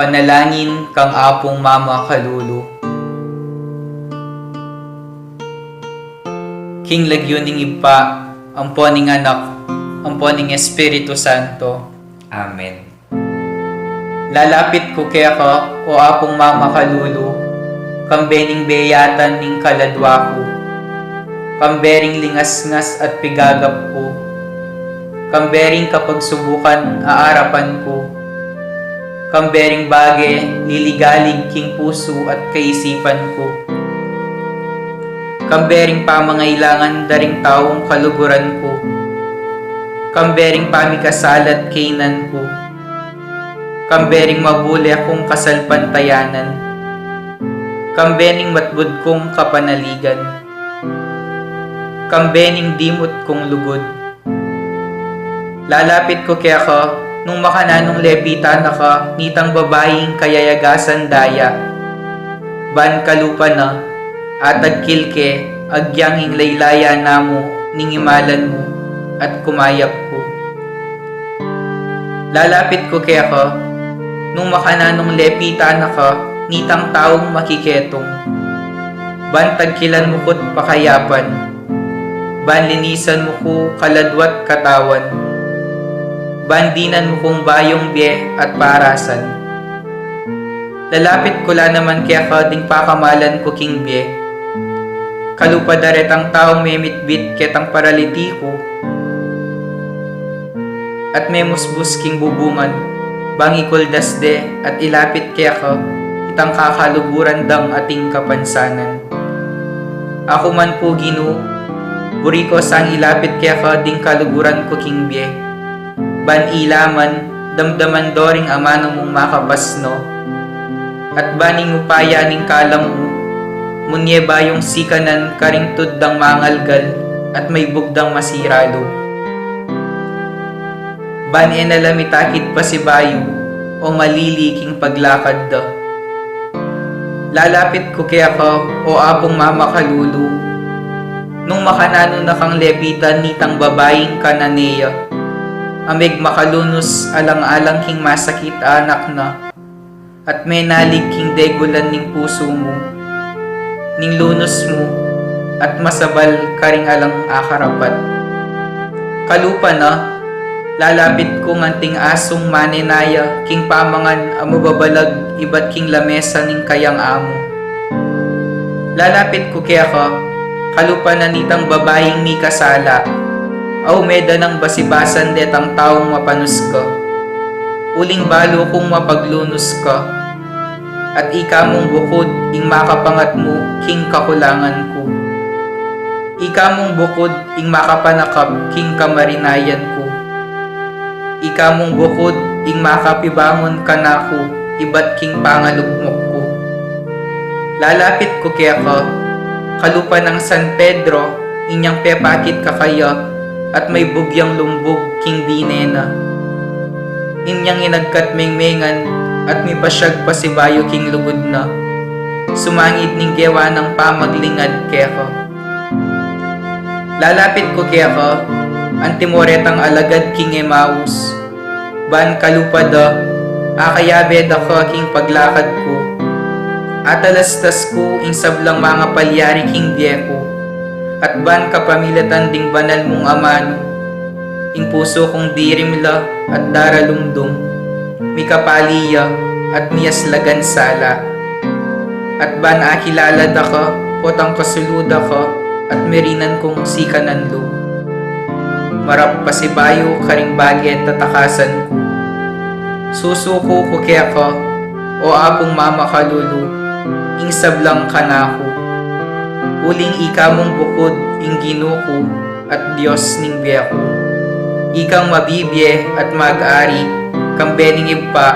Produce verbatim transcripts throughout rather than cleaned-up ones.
Panalangin kang Apung Mama Kalulu. King lagyu ning Ibpa, ampo ning Anak, ampo ning Espiritu Santo. Amen. Lalapit ku keka, o Apung Mama Kalulu, kambe ning beyatan ning kaladwa ku, kambe ring lingasngas at pigagap ku, kambe ring kapagsubukan a arapan ku, kambe ring bage liligalig king pusu at kaisipan ku, kambe ring pamangailangan da ring taung kaluguran ku, kambe ring pamikasala't kaynan ku, kambe ring mabule kung kasalpantayanan, kambe ning matbud kung kapanaligan, kambe ning dimut kung lugud. Lalapit ku keka, nung makananung lepitan na ka nitang babaing kayayagasan daya, ban kalupa na, atagkil ke, agyang ing laylaya namu ning imalan mu, at kumayap ku. Lalapit ku keka, nung makananung lepitan na ka nitang taung makiketung, ban tagkilan mu ku't pakayapan, ban linisan mu ku kaladwa't katawan, ban dinan mu kung bayung bie at parasan. Lalapit ku la naman keka ding pakamalan ku king bie, kalupa da retang taung memitbit ketang paralitiku at memusbus king bubungan, bang ikuldas de at ilapit keka itang kakaluguran dang ating kapansanan. Aku man pu, Ginu, buri ku sang ilapit keka ding kaluguran ku king bie, ban ila man damdaman do ring amanu mung makapasno, at ban ing upaya ning kalam mu, munye bayung sikanan karing tud dang mangalgal at maibug dang masira lub. Ban e na la mitakit pasibayu o malili king paglakad da. Lalapit ku keka, o Apung Mama Kalulu, nung makananu na kang lepitan nitang babaing Cananea, a megmakalunus alang-alang king masakit a anak na, at menalig king degulan ning pusu mu, ning lunus mu, at masabal karing alang akarapat. Kalupa na, lalapit ku nganting asung manenaya king pamangan a mababalag ibat king lamesa ning kayang amu. Lalapit ku keka, kalupa na nitang babaing mikasala, a ume da nang basibasan detang taung mapanus ka. Uling balu kung mapaglunus ka, at ika mung bukud ing makapangatmu king kakulangan ku. Ika mung bukud ing makapanakap king kamarinayan ku. Ika mung bukud ing makapibangun kanaku ibat king pangalugmok ku. Lalapit ku keka, kalupa nang San Pedro, inyang pepakit kakaya at maibug yang lumbug king dine na. Inyang inagkat mengmengan at mipasyag pasibayu king lugud na, sumangid ning gewa nang pamaglingad keka. Lalapit ku keka, antimo retang alagad king Emaus, ban kalupa da, akayabe da ka king paglakad ku. Atalastas ku ing sablang mangapalyari king bie ku, at ban kapamilatan ding banal mung amanu, ing pusu kung dirimla at daralumdum, mikapali ya at miyaslagan sala. At ban akilala da ka, potang kasulu da ka, at merinan kung sikanan lub. Marap pasibayu karing bage tatakasan ku. Susuku ku keka, o Apung Mama Kalulu, ing sablang kanaku. Uling ika mung bukud ing Ginu ku at Dios ning bie ku. Ikang mabibie at mag-ari, kambe ning Ibpa,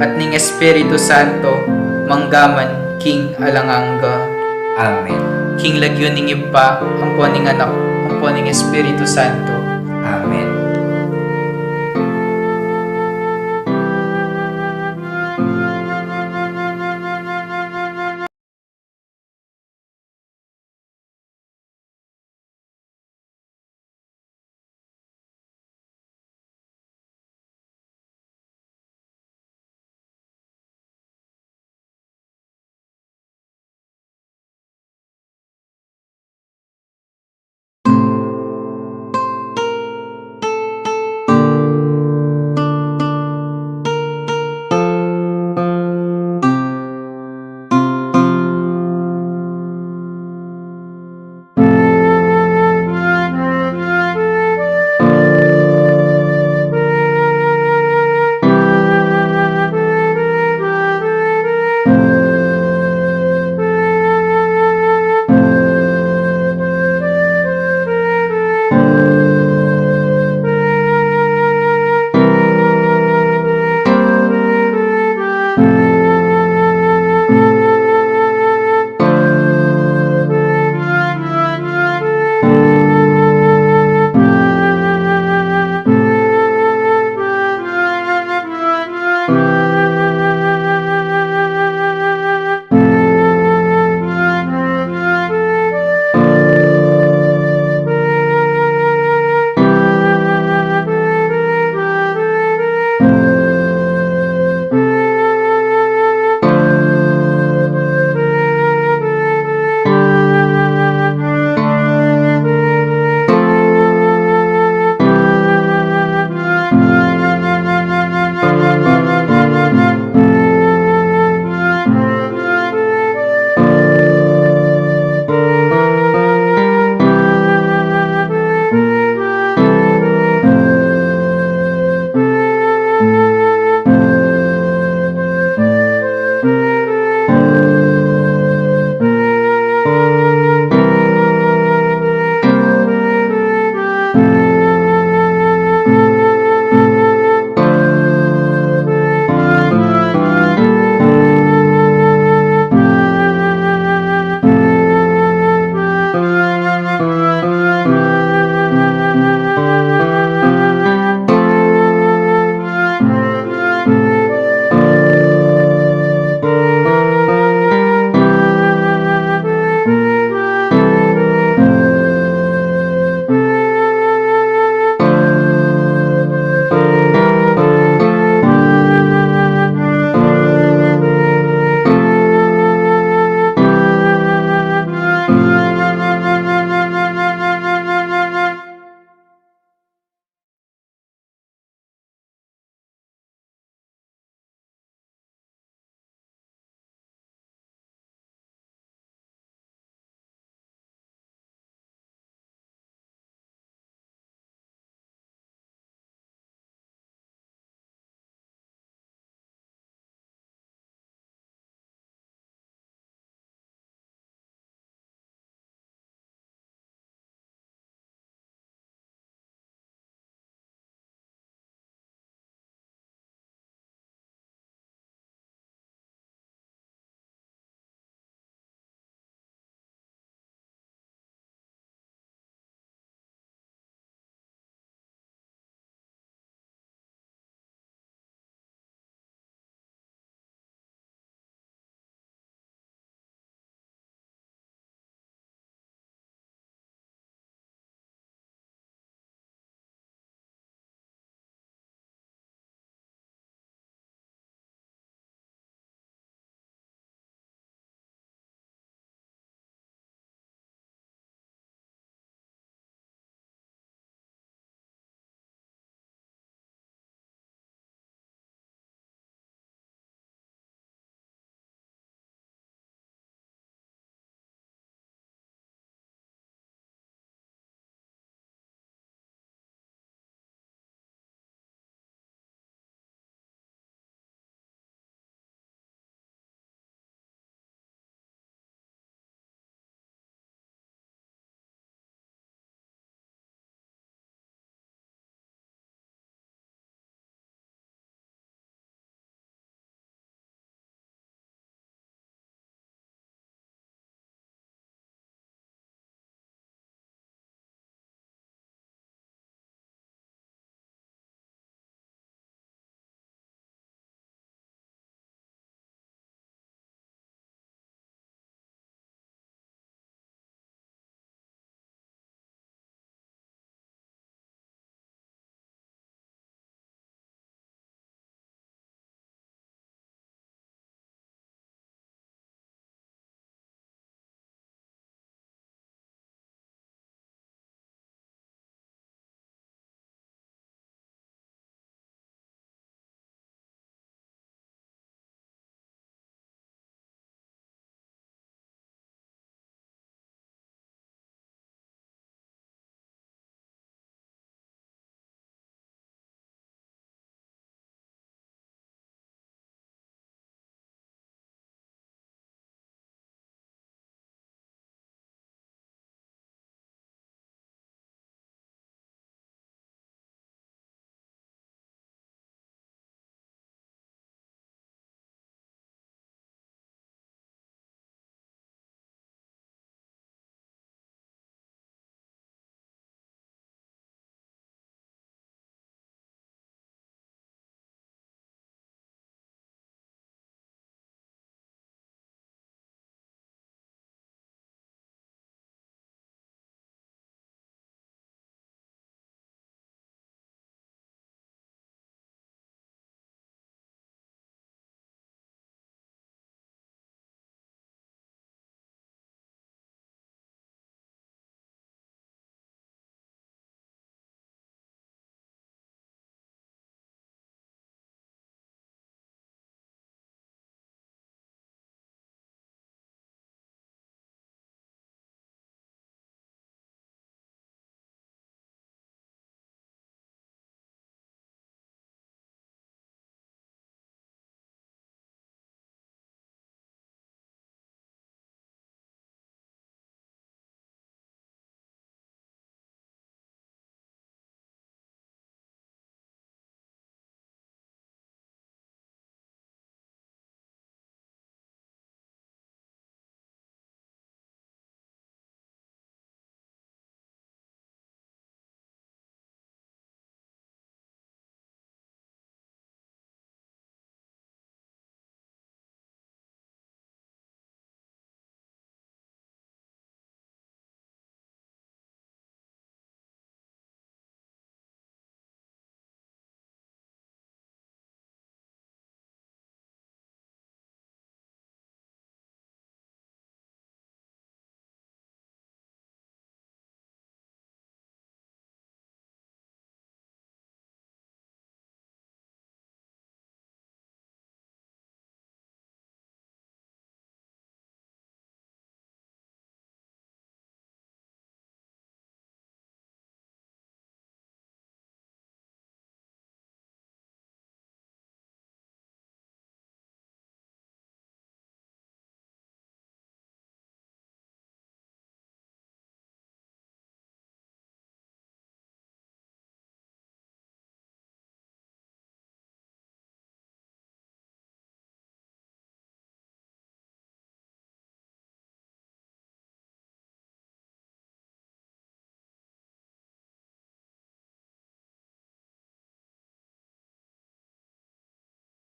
at ning Espiritu Santo, manggaman king alang angga. Amen. King lagyu ning Ibpa, ampo ning Anak, ampo ning Espiritu Santo. Amen.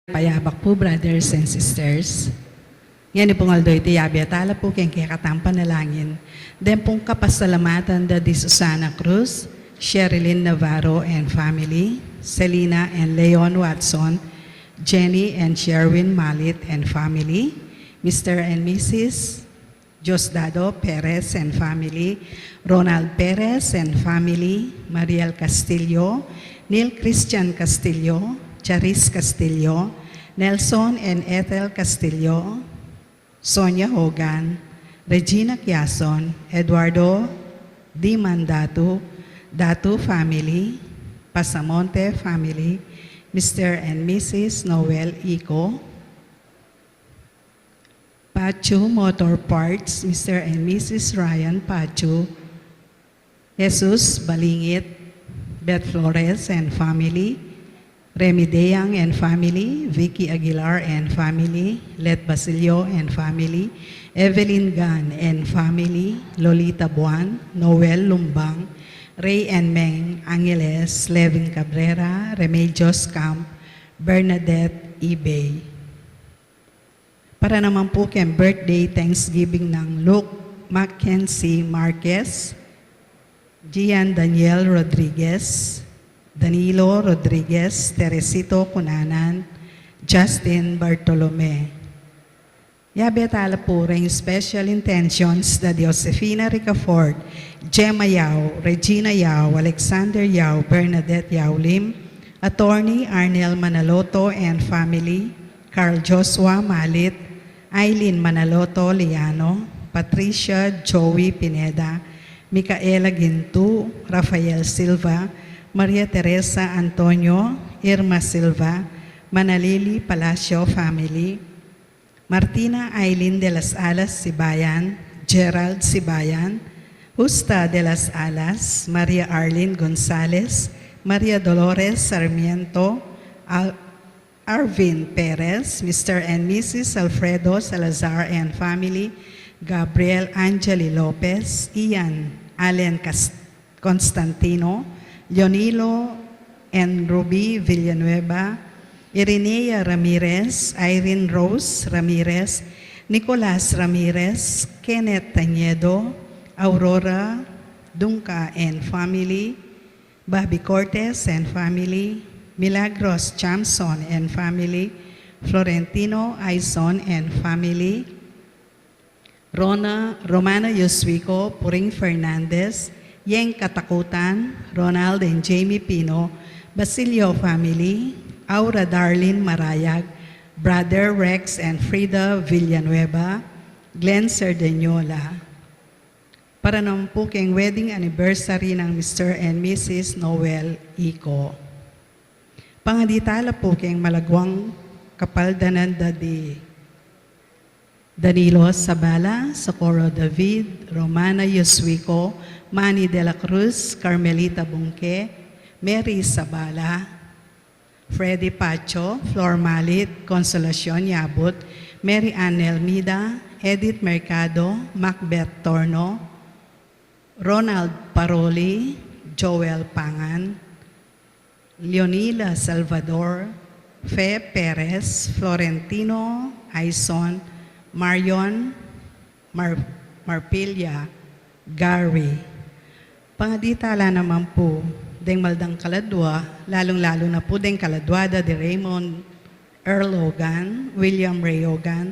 Payabak pu, brothers and sisters. Ngeni pung aldo iti, yabe tala pu keng kekatang panalangin deng pung kapasalamatan da di Susana Cruz, Sherilyn Navarro and family, Selina and Leon Watson, Jenny and Sherwin Malit and family, Mister and Missus Diosdado Perez and family, Ronald Perez and family, Mariel Castillo, Neil Christian Castillo, Charis Castillo, Nelson and Ethel Castillo, Sonia Hogan, Regina Quiason, Eduardo Diman Datu, Datu family, Pasamonte family, Mister and Missus Noel Ico, Pachu Motor Parts, Mister and Missus Ryan Pachu, Jesus Balingit, Beth Flores and family, Remy Deyang and family, Vicky Aguilar and family, Let Basilio and family, Evelyn Gan and family, Lolita Buan, Noel Lumbang, Ray and Meng Angeles, Levin Cabrera, Remedios Camp, Bernadette Ibey. Para naman pu keng birthday Thanksgiving nang Luke Mackenzie Marquez, Gian Daniel Rodriguez, Danilo Rodriguez, Teresito Cunanan, Justin Bartolome. Yabe tala pu reng special intentions da di Josefina Ricafort, Gemma Yao, Regina Yao, Alexander Yao, Bernadette Yao Lim, Attorney Arnel Manaloto and family, Carl Joshua Malit, Aileen Manaloto Liano, Patricia Joey Pineda, Micaela Gintu, Rafael Silva, Maria Teresa Antonio, Irma Silva, Manalili Palacio family, Martina Aileen de las Alas Sibayan, Gerald Sibayan, Justa de las Alas, Maria Arlene Gonzalez, Maria Dolores Sarmiento, Al- Arvin Perez, Mister and Missus Alfredo Salazar and family, Gabriel Angeli Lopez, Ian Allen Cas- Constantino, Leonilo and Ruby Villanueva, Irinea Ramirez, Irene Rose Ramirez, Nicolas Ramirez, Kenneth Tañedo, Aurora Dunca and family, Bobby Cortez and family, Milagros Chamson and family, Florentino Aison and family, Rona, Romana Yoswico, Puring Fernandez, Yeng Katakutan, Ronald and Jamie Pino, Basilio family, Aura Darlene Marayag, Brother Rex and Frida Villanueva, Glenn Cerdeñola. Para naman pu keng wedding anniversary nang Mister and Missus Noel Ico. Pangadi tala pu keng malagwang kapaldanan da di Danilo Sabala, Socorro David, Romana Yoswico, Manny de la Cruz, Carmelita Bungke, Mary Sabala, Freddy Pacho, Flor Malit, Consolacion Yabut, Mary Ann Elmida, Edith Mercado, Macbeth Torno, Ronald Paroli, Joel Pangan, Leonila Salvador, Fe Perez, Florentino Aison, Marion Mar- Marpilla, Gary. Pangadi tala naman pu deng maldang kaladwa, lalung-lalu na pu deng kaladwa da di Raymond Earl Ogan, William Ray Ogan,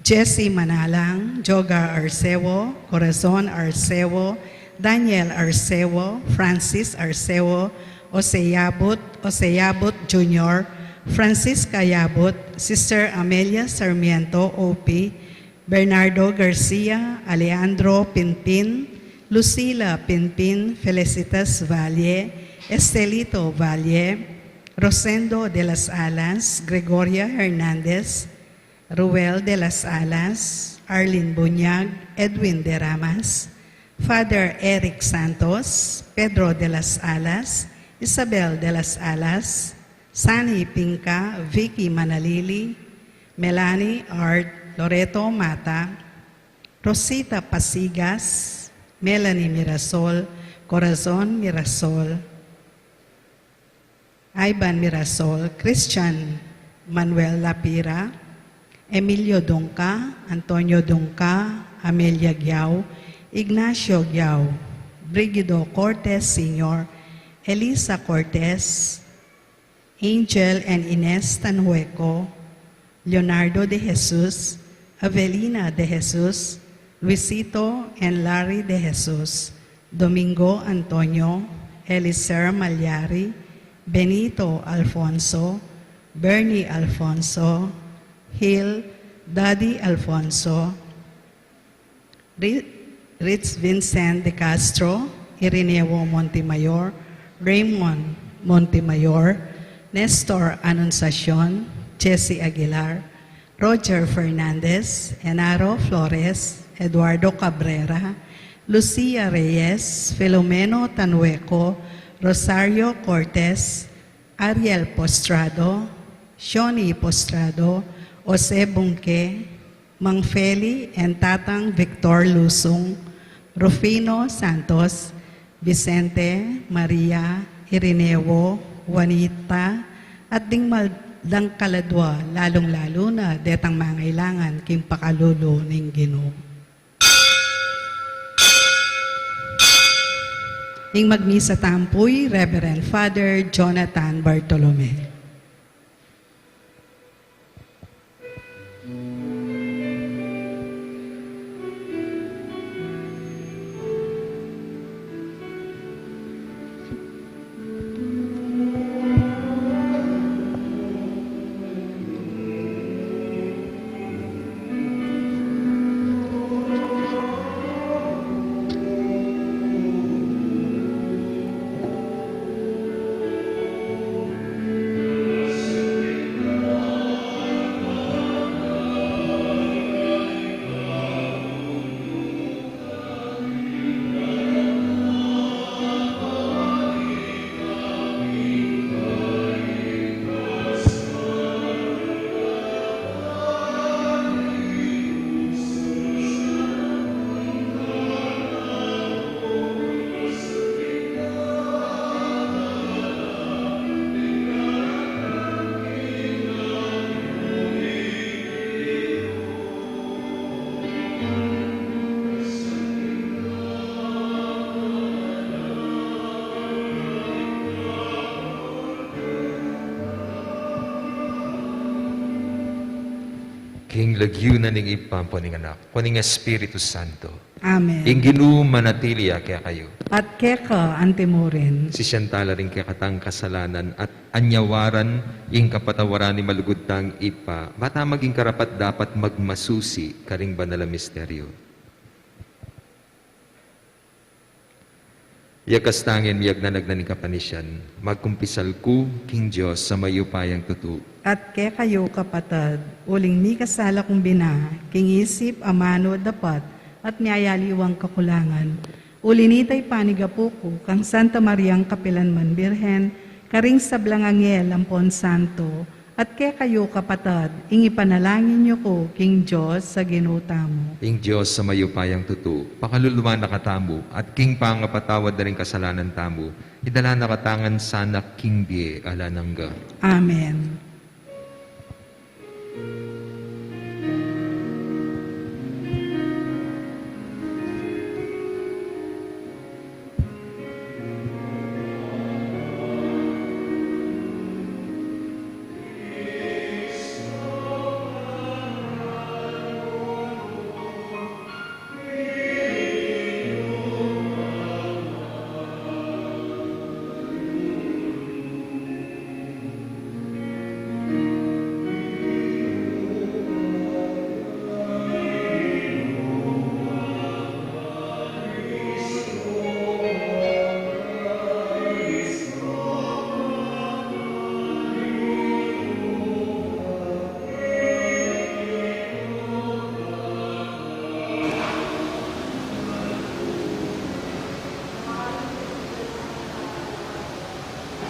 Jesse Manalang, Jogar Arcevo, Corazon Arcevo, Daniel Arcevo, Francis Arcevo, Jose Yabut, Jose Yabut Junior, Francisca Yabut, Sister Amelia Sarmiento, O P, Bernardo Garcia, Alejandro Pinpin, Lucila Pinpin, Felicitas Valle, Estelito Valle, Rosendo de las Alas, Gregoria Hernandez, Ruel de las Alas, Arlene Buñag, Edwin de Ramas, Father Eric Santos, Pedro de las Alas, Isabel de las Alas, Sunny Pinca, Vicky Manalili, Melanie Art, Loreto Mata, Rosita Pasigas, Melanie Mirasol, Corazon Mirasol, Ivan Mirasol, Christian Manuel Lapira, Emilio Dungca, Antonio Dungca, Amelia Giao, Ignacio Giao, Brigido Cortes Senior, Elisa Cortes, Angel and Ines Tanhueco, Leonardo de Jesus, Avelina de Jesus, Luisito and Larry de Jesus, Domingo Antonio, Eliser Malyari, Benito Alfonso, Bernie Alfonso, Hill, Daddy Alfonso, Ri-, Ritz Vincent de Castro, Irineo Montemayor, Raymond Montemayor, Nestor Anunciacion, Jesse Aguilar, Roger Fernandez, Enaro Flores, Eduardo Cabrera, Lucia Reyes, Filomeno Tanueco, Rosario Cortes, Ariel Postrado, Shoni Postrado, Jose Bungke, Mang Feli and Tatang Victor Lusung, Rufino Santos, Vicente, Maria, Irineo, Juanita, at ding mal-, dang kaladwa, lalung-lalu na detang mangailangan king pakalulu ning Ginu. Ing magmisa tampu i Reverend Father Jonathan Bartolome. King lagyu na ning Ibpa, ampo ning Anak, ampo ning Espiritu Santo. Amen. Ing Ginu manatili ya kekayu. At keka antimurin. Sisian tala ring kekatang kasalanan at anyawaran ing kapatawaran ning malugud tang Ibpa, ba ta maging karapat-dapat magmasusi karing banal a misteryo. Yakas tang miyagnan-agnan ning kapanisian, magkumpisal ku king Dios a mayupayang tutu. At kekayu, kapatad, uling mikasala kung bina, king isip, amanu, dapat, at miyayaliwang kakulangan. Uli nita ipanigapu ku kang Santa Mariang kapilanman Birhen, karing sablang anghel ampon santo, at kekayu, kapatad, ing ipanalangin yu ku king Dios a Ginu tamu. Ing Dios a mayupayang tutu, pakaluluan na katamu, at king pangapatawad da ring kasalanan tamu, idala na katamu ngan sana king bie alang angga. Amen.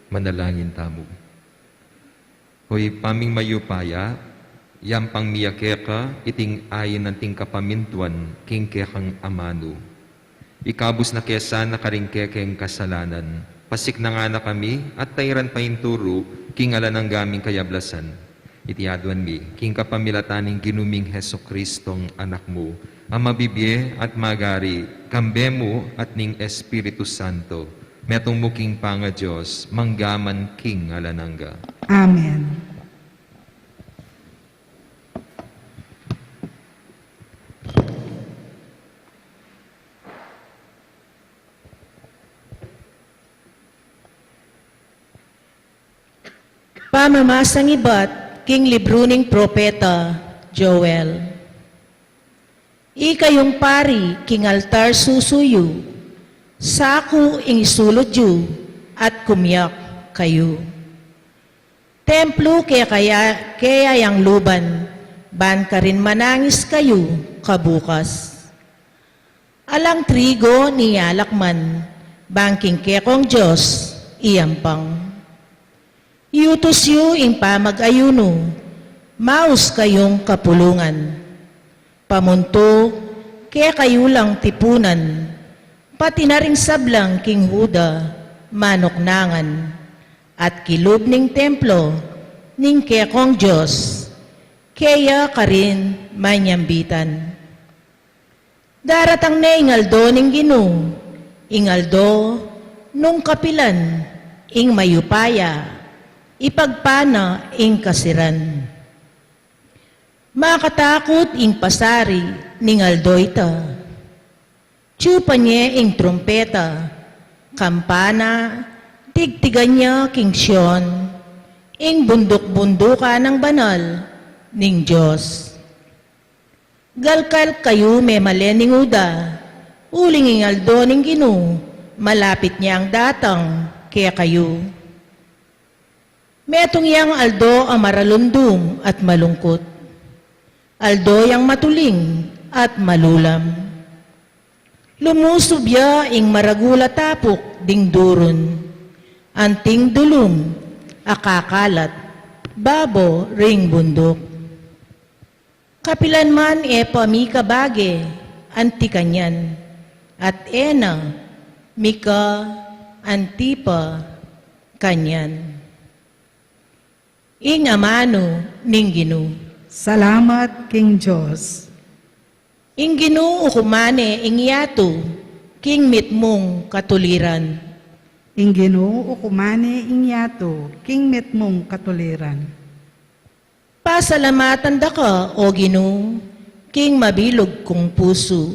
Manalangin tamu. O Ibpa ming mayupaya, yampang mi ya keka iting ain anting kapamintuan king kekang amanu. Ikabus na ke sana karing kekeng kasalanan, pasiknangan na kami at tairan painturu king alang angga ming kayablasan. Iti aduan mi, king kapamilatan ning Ginu ming Jesucristong Anak mu, a mabibie at magari, kambe mu at ning Espiritu Santo, metung mu king pangaDios, mangga man king alang angga. Amen. Pamamasang ibat king libru ning propeta Joel. Ikayung pari king altar susu yu, saku ing isulud yu, at kumiak kayu. Templu kekaya, keya yang luban, ban karin manangis kayu kabukas. Alang trigo ni alakman, bang king kekong Dios iyampang. Iutus yu ing pamag-ayunu, maus kayung kapulungan. Pamuntu, kekayu lang tipunan, pati na ring sablang king Juda, manuknangan, at kilub ning templo ning kekong Dios, keya karin manyambitan. Daratang ne ing aldo ning Ginu, ing aldo nung kapilan ing mayupaya, ipagpana ing kasiran. Makatakut ing pasari ning aldo ita. Tsupan ye ing trumpeta, kampana, tigtigan ya king Sion, ing bunduk-bundukan nang banal ning Dios. Galkal kayu memalen ning Juda, uling ing aldo ning Ginu, malapit yang datang kekayu. Metung yang aldo a maralundum at malungkut, aldo yang matuling at malulam. Lumusub ya ing maragul a tapuk ding durun, anting dulung a kakalat babo ring bunduk. Kapilan man e pa mikabage anti kanyan, at e na mika anti pa kanyan. Ing amanu ning Ginu. Salamat king Dios. Ing Ginu ukumane ing yatu king mitmung katuliran. Ing Ginu ukumane ing yatu king mitmung katuliran. Pasalamatan da ka, O Ginu, king mabilug kung pusu.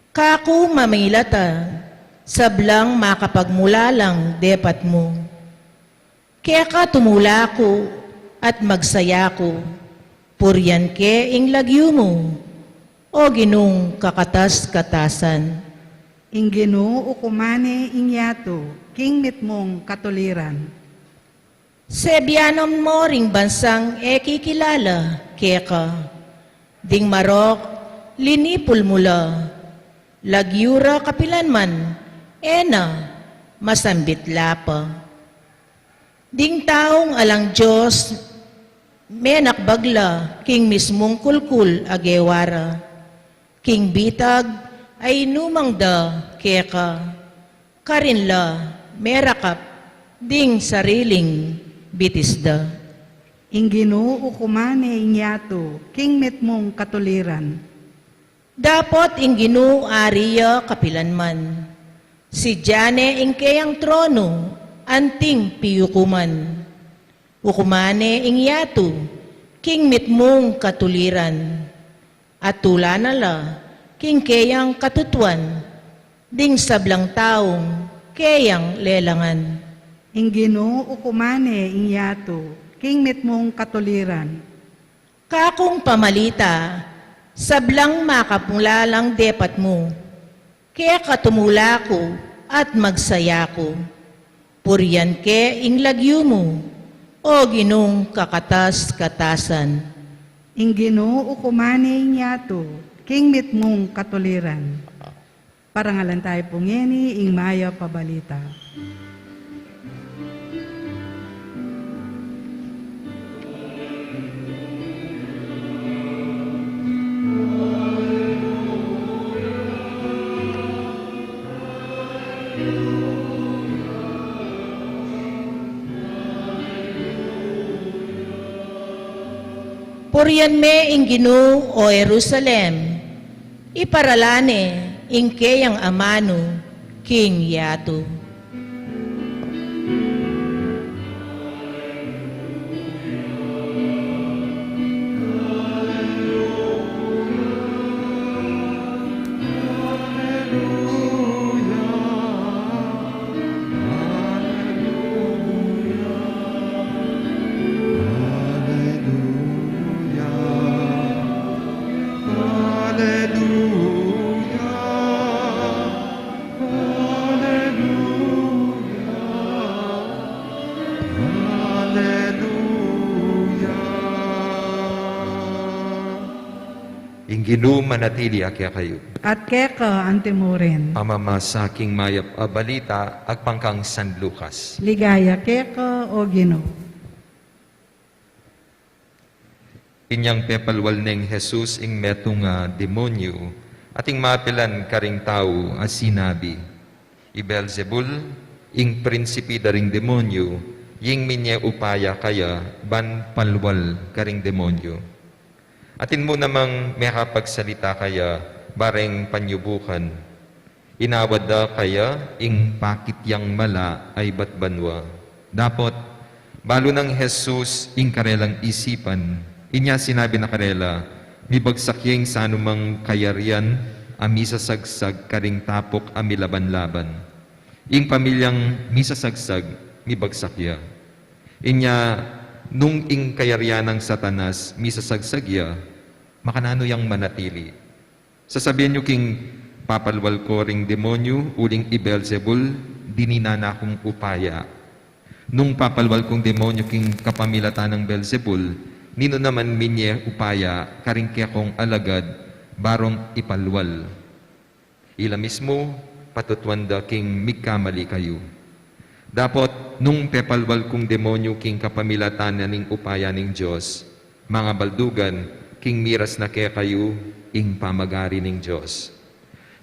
Kaku mamilatan, sablang makapagmulalang depat mu. Keka tumula ku at magsaya ku, purian ke ing lagyu mu, O Ginung kakatas-katasan. Ing Ginu ukumane ing yatu king mitmung katuliran. Sebianan mo ring bansang e kikilala keka. Ding marok, linipul mu la. Lagyu ra kapilan man, e na, masambit la pa. Ding taung alang Dios, menakbag la king mismung kulkul a gewa ra. King bitag a inumang da keka, karin la merakap ding sariling bitis da. Ing Ginu ukumane ing yatu king mitmung katuliran. Dapot ing Ginu ari ya kapilan man. Sidya ne ing keyang tronu anting piukuman. Ukumane ing yatu king mitmung katuliran, at tula na la king keyang katutuan ding sablang taung keyang lelangan. Ing Ginu ukumane ing yatu king mitmung katuliran. Kakung pamalita, sablang makapulalang depat mu. Keka tumula ku at magsaya ku. Purian ke ing lagyu mu, O Ginung kakatas-katasan. Ing Ginu ukumane ing yatu king mitmung katuliran. Parangalan tayu pu ngeni ing mayap a balita. Purian me ing Ginu, o Jerusalem, iparalan ne ing keyang amanu king yatu. Aleluya, aleluya, aleluya. Ing Ginu manatili ya kekayu. At keka antimurin. Pamamasa king mayap a balita agpang kang San Lucas. Ligaya keka, o Ginu. Inyang pepalwal neng Jesus ing metung a demonyu, at ing mapilan karing tau a sinabi, "I Beelzebul, ing prinsipi da ring demonyu, ing minye upaya kaya ban palwal karing demonyu. Atin mu namang mekapagsalita kaya, bareng panyubukan. Inawad da kaya ing pakit yang mala a ibat banua." Dapot balu nang Jesus ing karelang isipan, inya sinabi na karela, "Mibagsak ya ing sanumang kayarian a misasagsag karing tapok a milaban-laban. Ing pamilyang misasagsag, mibagsak ya. Inya nung ing kayarian nang Satanas misasagsag ya, makananu yang manatili? Sasabian yu king papalwal ko ring demonyu uling i Beelzebul dininan na kung upaya. Nung papalwal kung demonyu king kapamilatan nang Beelzebul, ninu naman minye upaya karing kekong alagad barong ipalwal? Ila mismu patutuan da king migkamali kayu. Dapot nung pepalwal kung demonyu king kapamilatan na ning upaya ning Dios, mangabaldugan, king miras na kekayu ing pamagari ning Dios.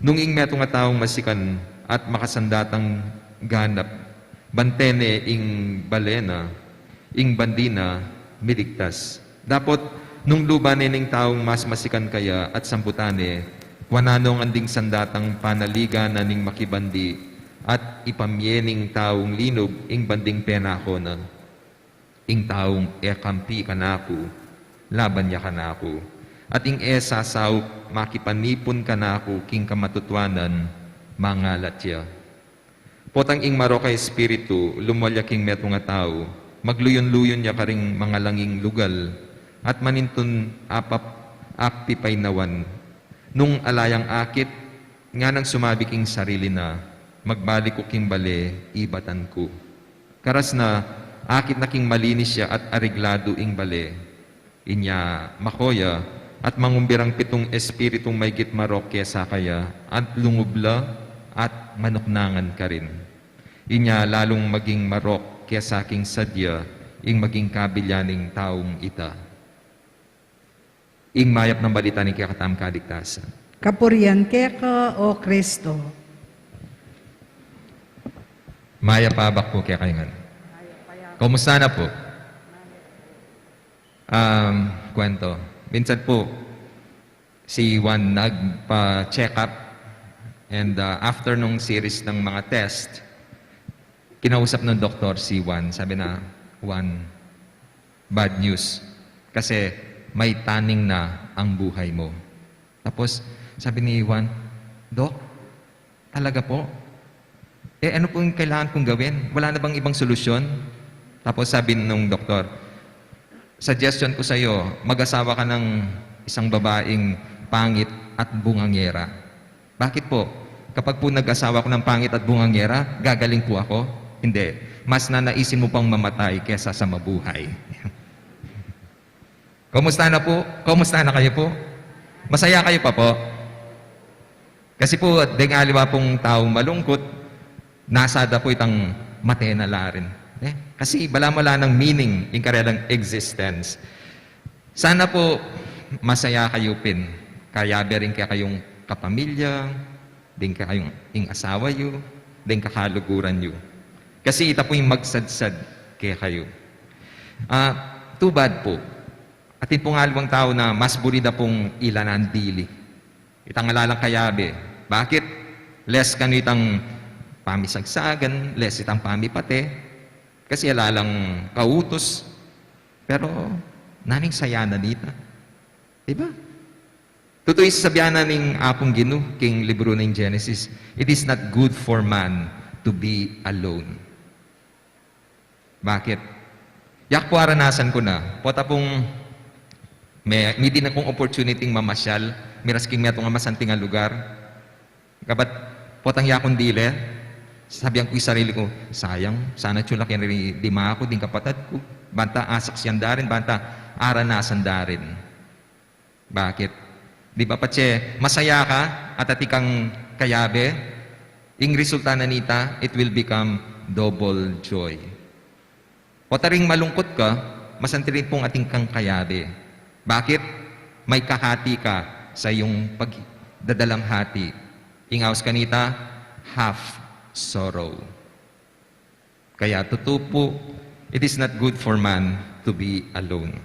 Nung ing metung a taung masikan at makasandatang ganap, bante ne ing bale na, ing bandi na miligtas. Dapot nung luban ne ning taung mas masikan kaya at sambutan ne, kuanan no ngan ding sandatang panaligan na ning makibandi, at ipamye ning taung linub ing banding penako na. Ing taung e kampi kanaku, laban ya kanaku, at ing e sasaup makipanipun kanaku king kamatutuanan, mangalat ya." Potang ing marok a espiritu lumwal ya king metung a tau, magluyun-luyun ya karing mangalanging lugal, at manintun apap-, apipainawan. Nung ala yang akit, nganang sumabi king sarili na, "Magbalik ku king bale, ibatan ku." Karas na, akit na king malinis ya at aregladu ing bale. Inya mako ya, at mangumbirang pitung espiritung maygit marok kesa kaya, at lungub la, at manuknangan karin. Inya lalung maging marok kesa king sadya ing maging kabilya ning taung ita. Ing mayap a balita ning kekatamung kaligtasan. Kapurian keka, o Kristo. Mayap a abak pu kekayu ngan. Kumusta na pu? Um, kwento. Minsan pu, si Juan nagpa-check up, and, uh, after nung series ng mga test, kinausap ng doktor si Juan. Sabi na, "Juan, bad news. Kasi may taning na ang buhay mo." Tapos, sabi ni Juan, "Dok, talaga po? Eh, ano pong kailangan kong gawin? Wala na bang ibang solusyon?" Tapos sabi nung doktor, "Suggestion ko sa'yo, mag-asawa ka ng isang babaeng pangit at bungangera." "Bakit po? Kapag po nag-asawa ko ng pangit at bungangera, gagaling po ako?" "Hindi. Mas nanaisin mo pang mamatay kesa sa mabuhay." Kumusta na po? Kumusta na kayo po? Masaya kayo pa po? Kasi po, deng aliwa pong taung malungkut, nasa da po itang mate na la rin. Eh? Kasi balamu ala nang meaning ing karelang existence. Sana po masaya kayu pin. Kayabe ring kekayung kapamilya, ding kekayung ing asawa yu, ding kakaluguran yu. Kasi ita po ing magsadsad kekayu. Ah, too bad po. Atin pung aliwang tau na mas buri da pung ilanan dili itang ala lang kayabe. Bakit? Less kanu itang pamisagsagan, less itang pamipate, kasi ala lang kautus. Pero, nanung saya na nita? Diba? Tutu ing sasabian na ning Apung Ginu king libru ning Genesis, "It is not good for man to be alone." Bakit? Yak pu aranasan ku na, pota pung me-, miti na kung opportunity mamasyal, miras king metung a masanting a lugar. Kabat, potang yakun dile, sabian ku ing sarili ku, "Sayang, sana atyu la keni ding dimaku, ding kapatad ku. Banta asaksian da rin, banta aranasan da rin." Bakit? Di ba patse masaya ka at atin kang kayabe, ing resulta na nita, it will become double joy. Pota ring malungkut ka, masanting pung atin kang kayabe. Bakit? May kahati ka sa iyung pagdadalamhati. Ing aus kanita, half sorrow. Kaya tutu pu, it is not good for man to be alone.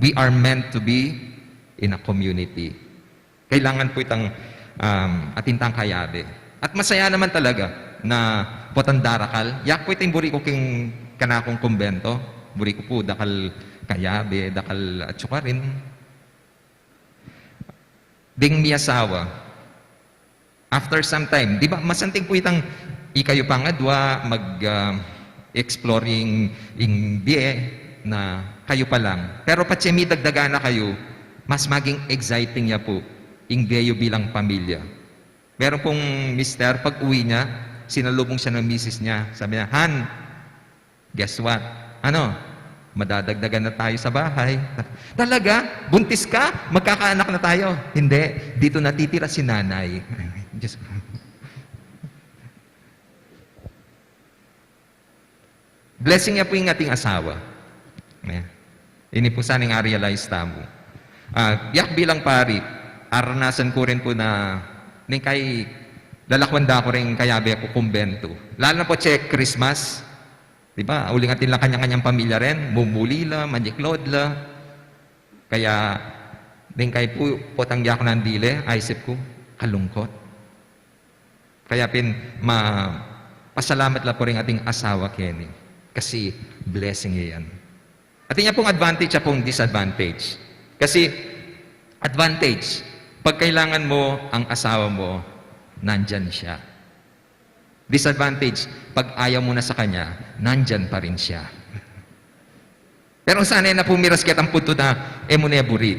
We are meant to be in a community. Kailangan pu itang, um, atin tang kayabe. At masaya naman talaga na potang darakal. Yak pu ita ing buri ku king kanakung kumbento. Buri ku pu dakal kayabe, dakal atsu karin. Ding miyasawa, after some time, di ba, masanting pu itang ikayu pang adwa mag, ah, exploring ing bie na kayu pa lang. Pero patse midagdagan na kayu, mas maging exciting ya pu ing bie yu bilang pamilya. Meron pung mister, pag-uwi niya, sinalubong siya ng misis niya. Sabi niya, "Han, guess what? Ano? Madadagdagan na tayo sa bahay." "Talaga? Buntis ka? Magkakaanak na tayo?" "Hindi. Dito natitira si nanay." Diyos ko. Blessing ya pu ing ating asawa. Ayan. Ini pu sana ing a-realize tamu. Ah, yak bilang pari, aranasan ku rin pu na ning kai lalakwan da ku ring kayabe ku kumbento. Lalo na pu tse Christmas, di ba? Uling atin la kanya-kanyang pamilya rin, mumuli la, manyiklod la. Kaya, ning kai pu, potang yaku nandile, aisip ku, kalungkot. Kaya pin, ma-, pasalamat la pu ring ating asawa keni. Kasi blessing ya yan. Atin ya pung advantage, ya pung disadvantage. Kasi advantage, pag kailangan mo ang asawa mo, nandyan siya. Disadvantage, pag ayaw mo na sa kanya, nandyan pa rin siya. Pero sana na pu miras ketang punto na e mu ne buri.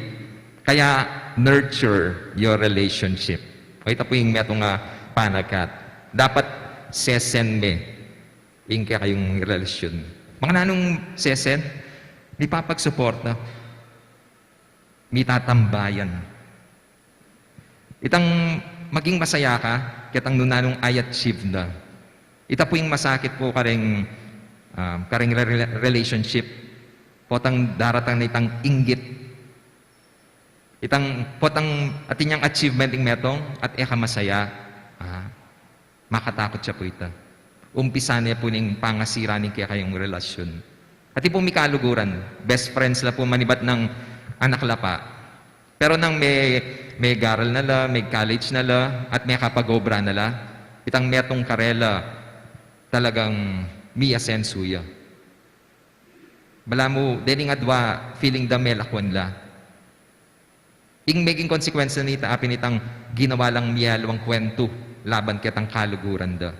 Kaya nurture your relationship. O ita pu ing metung a panagkat. Dapat sesen me ing kekayung relasyon. Mga nanung sesen, mipapagsuporta, mitatambayan. Itang maging masaya ka, ketang nung nanung i-achieve na. Ita pu ing masakit pu karing, ah, karing re-, re-, relationship. Potang daratang na itang inggit. Itang, potang atin yang achievement ing metung at e ka masaya. Ah, makatakut ya pu ita. Umpisa ne pu ning pangasira ning kekayung relasyon. At ipung mikaluguran, best friends la pu manibat nang anak la pa. Pero nang me-, megaral na la, me-college na la, at mekapag-obra na la, itang metung karela talagang miyasensu ya. Balamu, dening adwa, feeling da melakwan la. Ing meging konsekwensya nita, apin itang ginawa lang miyaliwang kwentu laban ketang kaluguran da.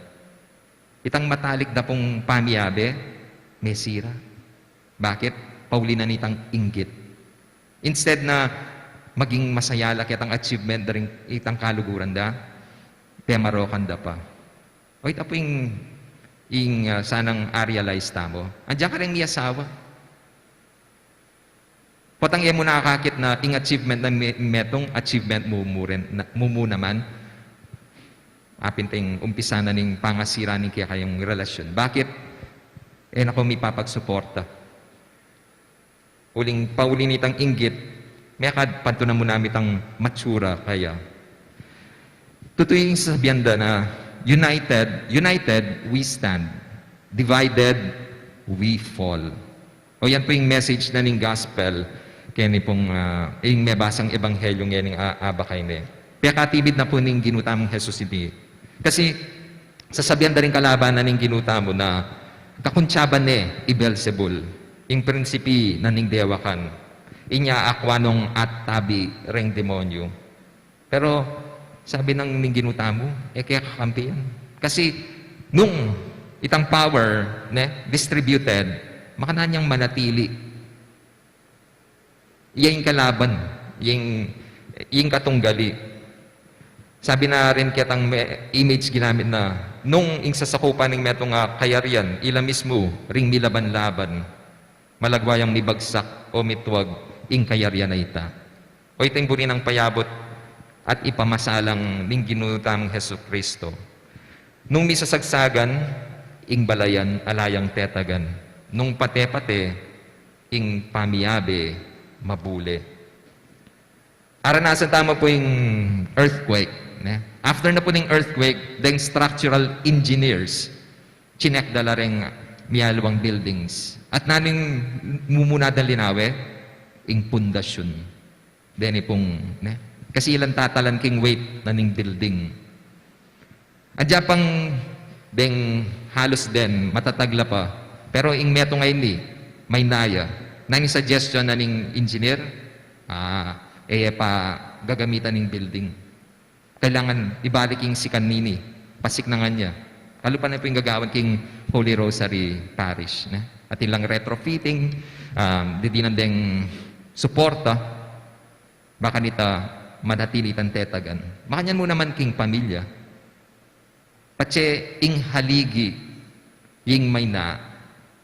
Itang matalik da pung pamiyabe, mesira. Bakit? Pauli na nitang inggit. Instead na maging masaya la ketang achievement da ring itang kaluguran da, pemarokan da pa. O, ita pu ing, ing, ah, sanang a-realize tamu. Andiyan karing miyasawa. Potang e mu nakakit na ing achievement na me-, metung, achievement mu, mu rin, na, mu, mu naman. Apin teng umpisa na ning pangasira ning kekayung relasyon. Bakit? E na ko mipapagsuporta. Uling pauli nitang inggit, mekad pantunan mu na mitang matsura kaya. Tutu ing sasabian da na, "United, united, we stand. Divided, we fall." O, yan pu ing message na ning gospel. Keni pung, ah, ing mebasang ebanghelyu ngening a-, abakay ne. Pekatibid na pu ning Ginu tamung Jesus ini. Kasi, sasabian da ring kalaban na ning Ginu tamu na kakuntiaban ne i Beelzebul, ing prinsipi na ning dewakan. Inya akua nung atabi reng demonyu. Pero, sabi ng ning Ginu tamu, e ke kakampian. Kasi, nung itang power, ne, distributed, makananu yang manatili. Iya ing kalaban, iya ing, iya ing katunggali. Sabi na rin ketang me-, image ginamit na, nung ing sasakupan ning metung a kayarian, ila mismu ring milaban-laban, malagwa yang mibagsak o mitwag ing kayarian a ita. O ita ing buri nang payabut at ipamasalang ning Ginu tamung Jesucristo. Nung misasagsagan, ing balayan ala yang tetagan. Nung pate-pate, ing pamiyabe mabule. Aranasan tamu pu ing earthquake, ne? After na pu ning earthquake, deng structural engineers, chinek da la reng mialiwang buildings. At nanu ing mumuna dang linawe? Ing pundasyun. Deni pung, ne? Kasi ilang tatalan king weight na ning building. Adya pang deng halus den, matatag la pa. Pero ing metung a ini, maynaya. Nanu ing suggestion na ning engineer? Ah, e ya pa gagamitan ing building. Kailangan ibalik ing sikan nini. Pasiknangan ya. Kalupa na pu ing gagawan king Holy Rosary Parish, ne? Atin lang retrofitting, um, didinan deng suporta, ba kanita manatili itang tetagan. Makanyan mu naman king pamilya. Patse ing haligi, ing mayna,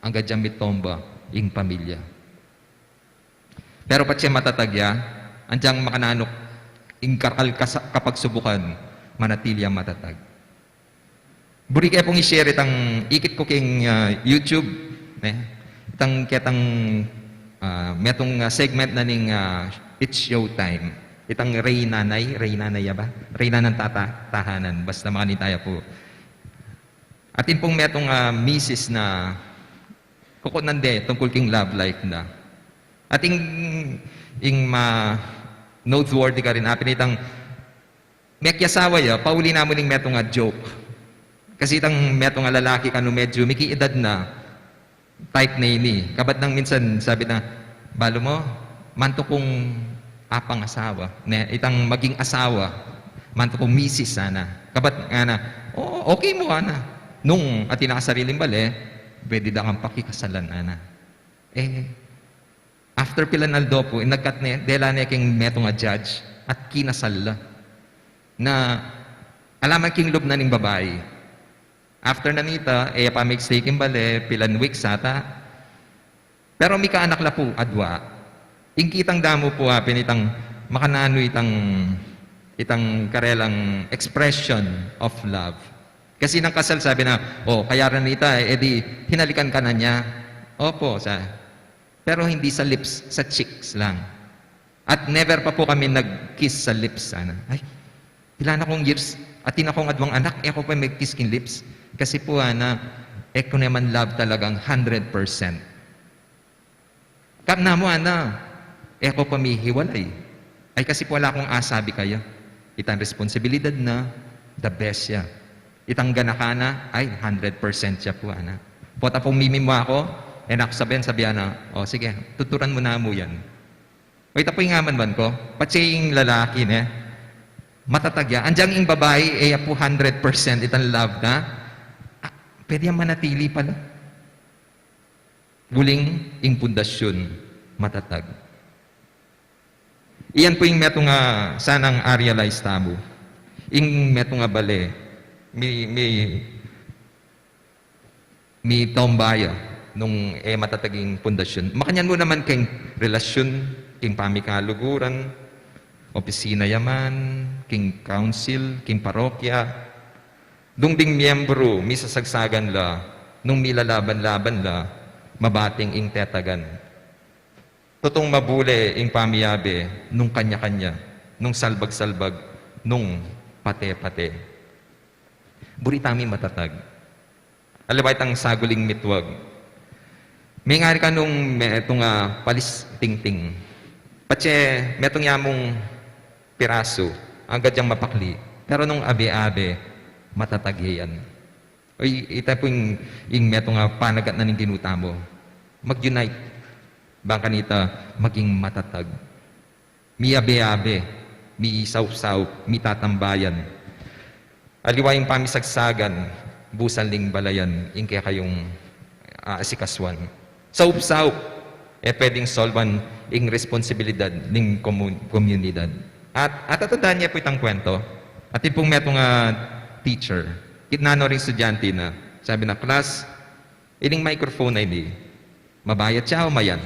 angga dyan mitomba ing pamilya. Pero patse matatag ya, agyang makananu ing karakal kasa-, kapagsubukan, manatili yang matatag. Buri ke pung i-share itang ikit ku king, ah, YouTube, ne? Itang ketang, ah, metung, ah, segment na ning, ah, It's Showtime. Itang Rey Nanay, Rey Nanay ya ba? Rey Nanay tata, tahanan. Basta makanita ya pu. Atin pung metung, ah, misis na kukunan de tungkul king love life na. Atin ing ma-noteworthy karin, apin itang mekiasawa ya, pauli na mu ning metung a joke. Kasi itang metung a lalaki kanu medyu miki-edad na, type na ini. Kabat nang minsan sabi na, "Balu mu, mantu kung apang asawa, ne, itang maging asawa, mantu kung misis sana." Kabat ngana, "O, okay mu," ana. Nung atin na ka sariling bale, pwede da kang pakikasalan, ana. E, after pilan aldo pu, inagkat ne, dela ne king metung a judge, at kinasal la. Na, ala man king lub na ning babai. After na nita, e ya pa migstay king bale, pilan weeks ata. Pero mikaanak la pu, adua. Ing kitang damu pu, apin itang makananu itang, itang karelang expression of love. Kasi nang kasal, sabi na, "O, kaya ra nita, e di hinalikan ka na niya." Opo, sa Pero hindi sa lips, sa cheeks lang. At never pa pu kami nag-kiss sa lips, ana. Ay, pila na kung years, atin na kung adwang anak, e ku pa mag-kiss king lips. Kasi pu, ana, e ku naman love talagang hundred percent. Kap na mu, ana, e ku pa mihiwalay. Ay, kasi pu ala kung asabi kaya. Itang responsibilidad na, the best ya. Itang ganaka na, ay, hundred percent ya pu, ana. Pota pung mimimwa ku, e na ku sabian, sabian na, "O, sige, tuturan mu na mu yan." O, ita pu ing amanwan ku, patse ing lalaki, ne, matatag ya. Agyang ing babai, e ya pu hundred percent itang love na, ah, pwede yang manatili pala. Uling ing pundasyun matatag. Iyan pu ing metung a sanang a-realize tamu. Ing metung a bale, mi, mi, mitomba ya nung e matatag ing pundasyun. Makanyan mu naman king relasyun, king pamikaluguran, opisina ya man, king council, king parokya. Dung ding miyembru, misasagsagan la, nung milalaban-laban la, mabating ing tetagan. Tutung mabule ing pamiyabe, nung kanya-kanya, nung salbag-salbag, nung pate-pate. Buri tami matatag. Aliwa itang saguling mitwag. Mengari ka nung metung a palis tingting. Patse metung ya mung pirasu, agad yang mapakli. Pero nung abe-abe, matatag ya yan. O, i-, ita pu ing, ing metung a panagat na ning Ginu tamu. Mag-unite. Bang kanita maging matatag. Miabe-abe, miisaup-saup, mitatambayan. Aliwa ing pamisagsagan, busan ling balayan, ing kekayung, ah, asikasuan. Saup-saup, e pwedeng solban ing responsibilidad ning komun-, komunidad. At, at tatandaan ye pu itang kwento, atin pung metung a teacher, kitnan no ring estudyante na, sabi na, "Class, ining microphone a ini, mabayat ya o mayan?"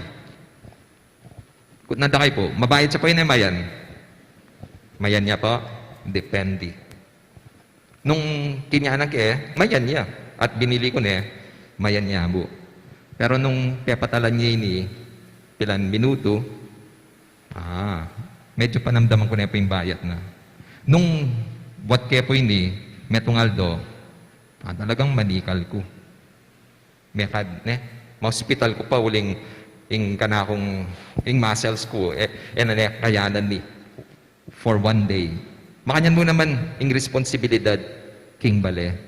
Kutnan da kayu pu, mabayat ya pu, ini mayan? Mayan ya pu, depende. Nung kinyanan ke, mayan ya. At binili ku ne, mayan ya mu. Pero nung pepatalan ye ini, pilan minutu, ah, medyu panamdaman ku ne pu ing bayat na. Nung buat ke pu ini, metung aldo, ah, talagang manikal ku. Mekad, ne? Maospital ku pa uling ing kanakung, ing muscles ku, e, e na ne kayanan ni for one day. Makanyan mu naman ing responsibilidad king bale.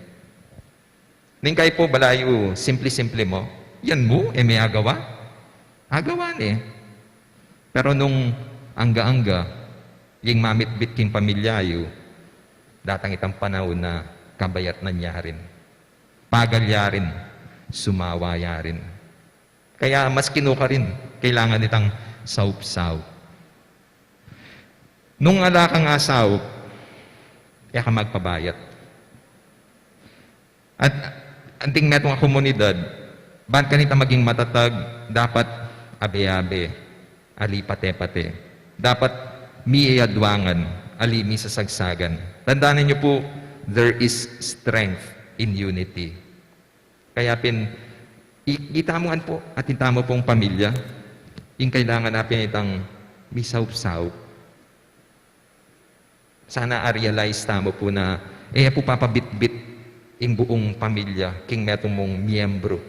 Ning kayu pu balayu, simple-simple mu, yan mu, e me agawa? Agawa ne. Pero nung angga-angga, ing mamitbit king pamilya yu, datang itang panaun a kabayatnan ya rin. Pagal ya rin, sumawa ya rin. Kaya maski nukarin, kailangan itang saup-saup. Nung ala kang asaup, e ka magpabayat. At anting metung a komunidad, ban kanita maging matatag, dapat abe-abe, ali pate-pate. Dapat miyayadwangan, ali misasagsagan. Tandaan niyo po, there is strength in unity. Kaya pin, i-, itamu ngan po, atin tamu pung pamilya, ing kailangan na pin itang misaup-saup. Sana a-realize tamu po na, e pu papabitbit ing buung pamilya king metung mung miyembru.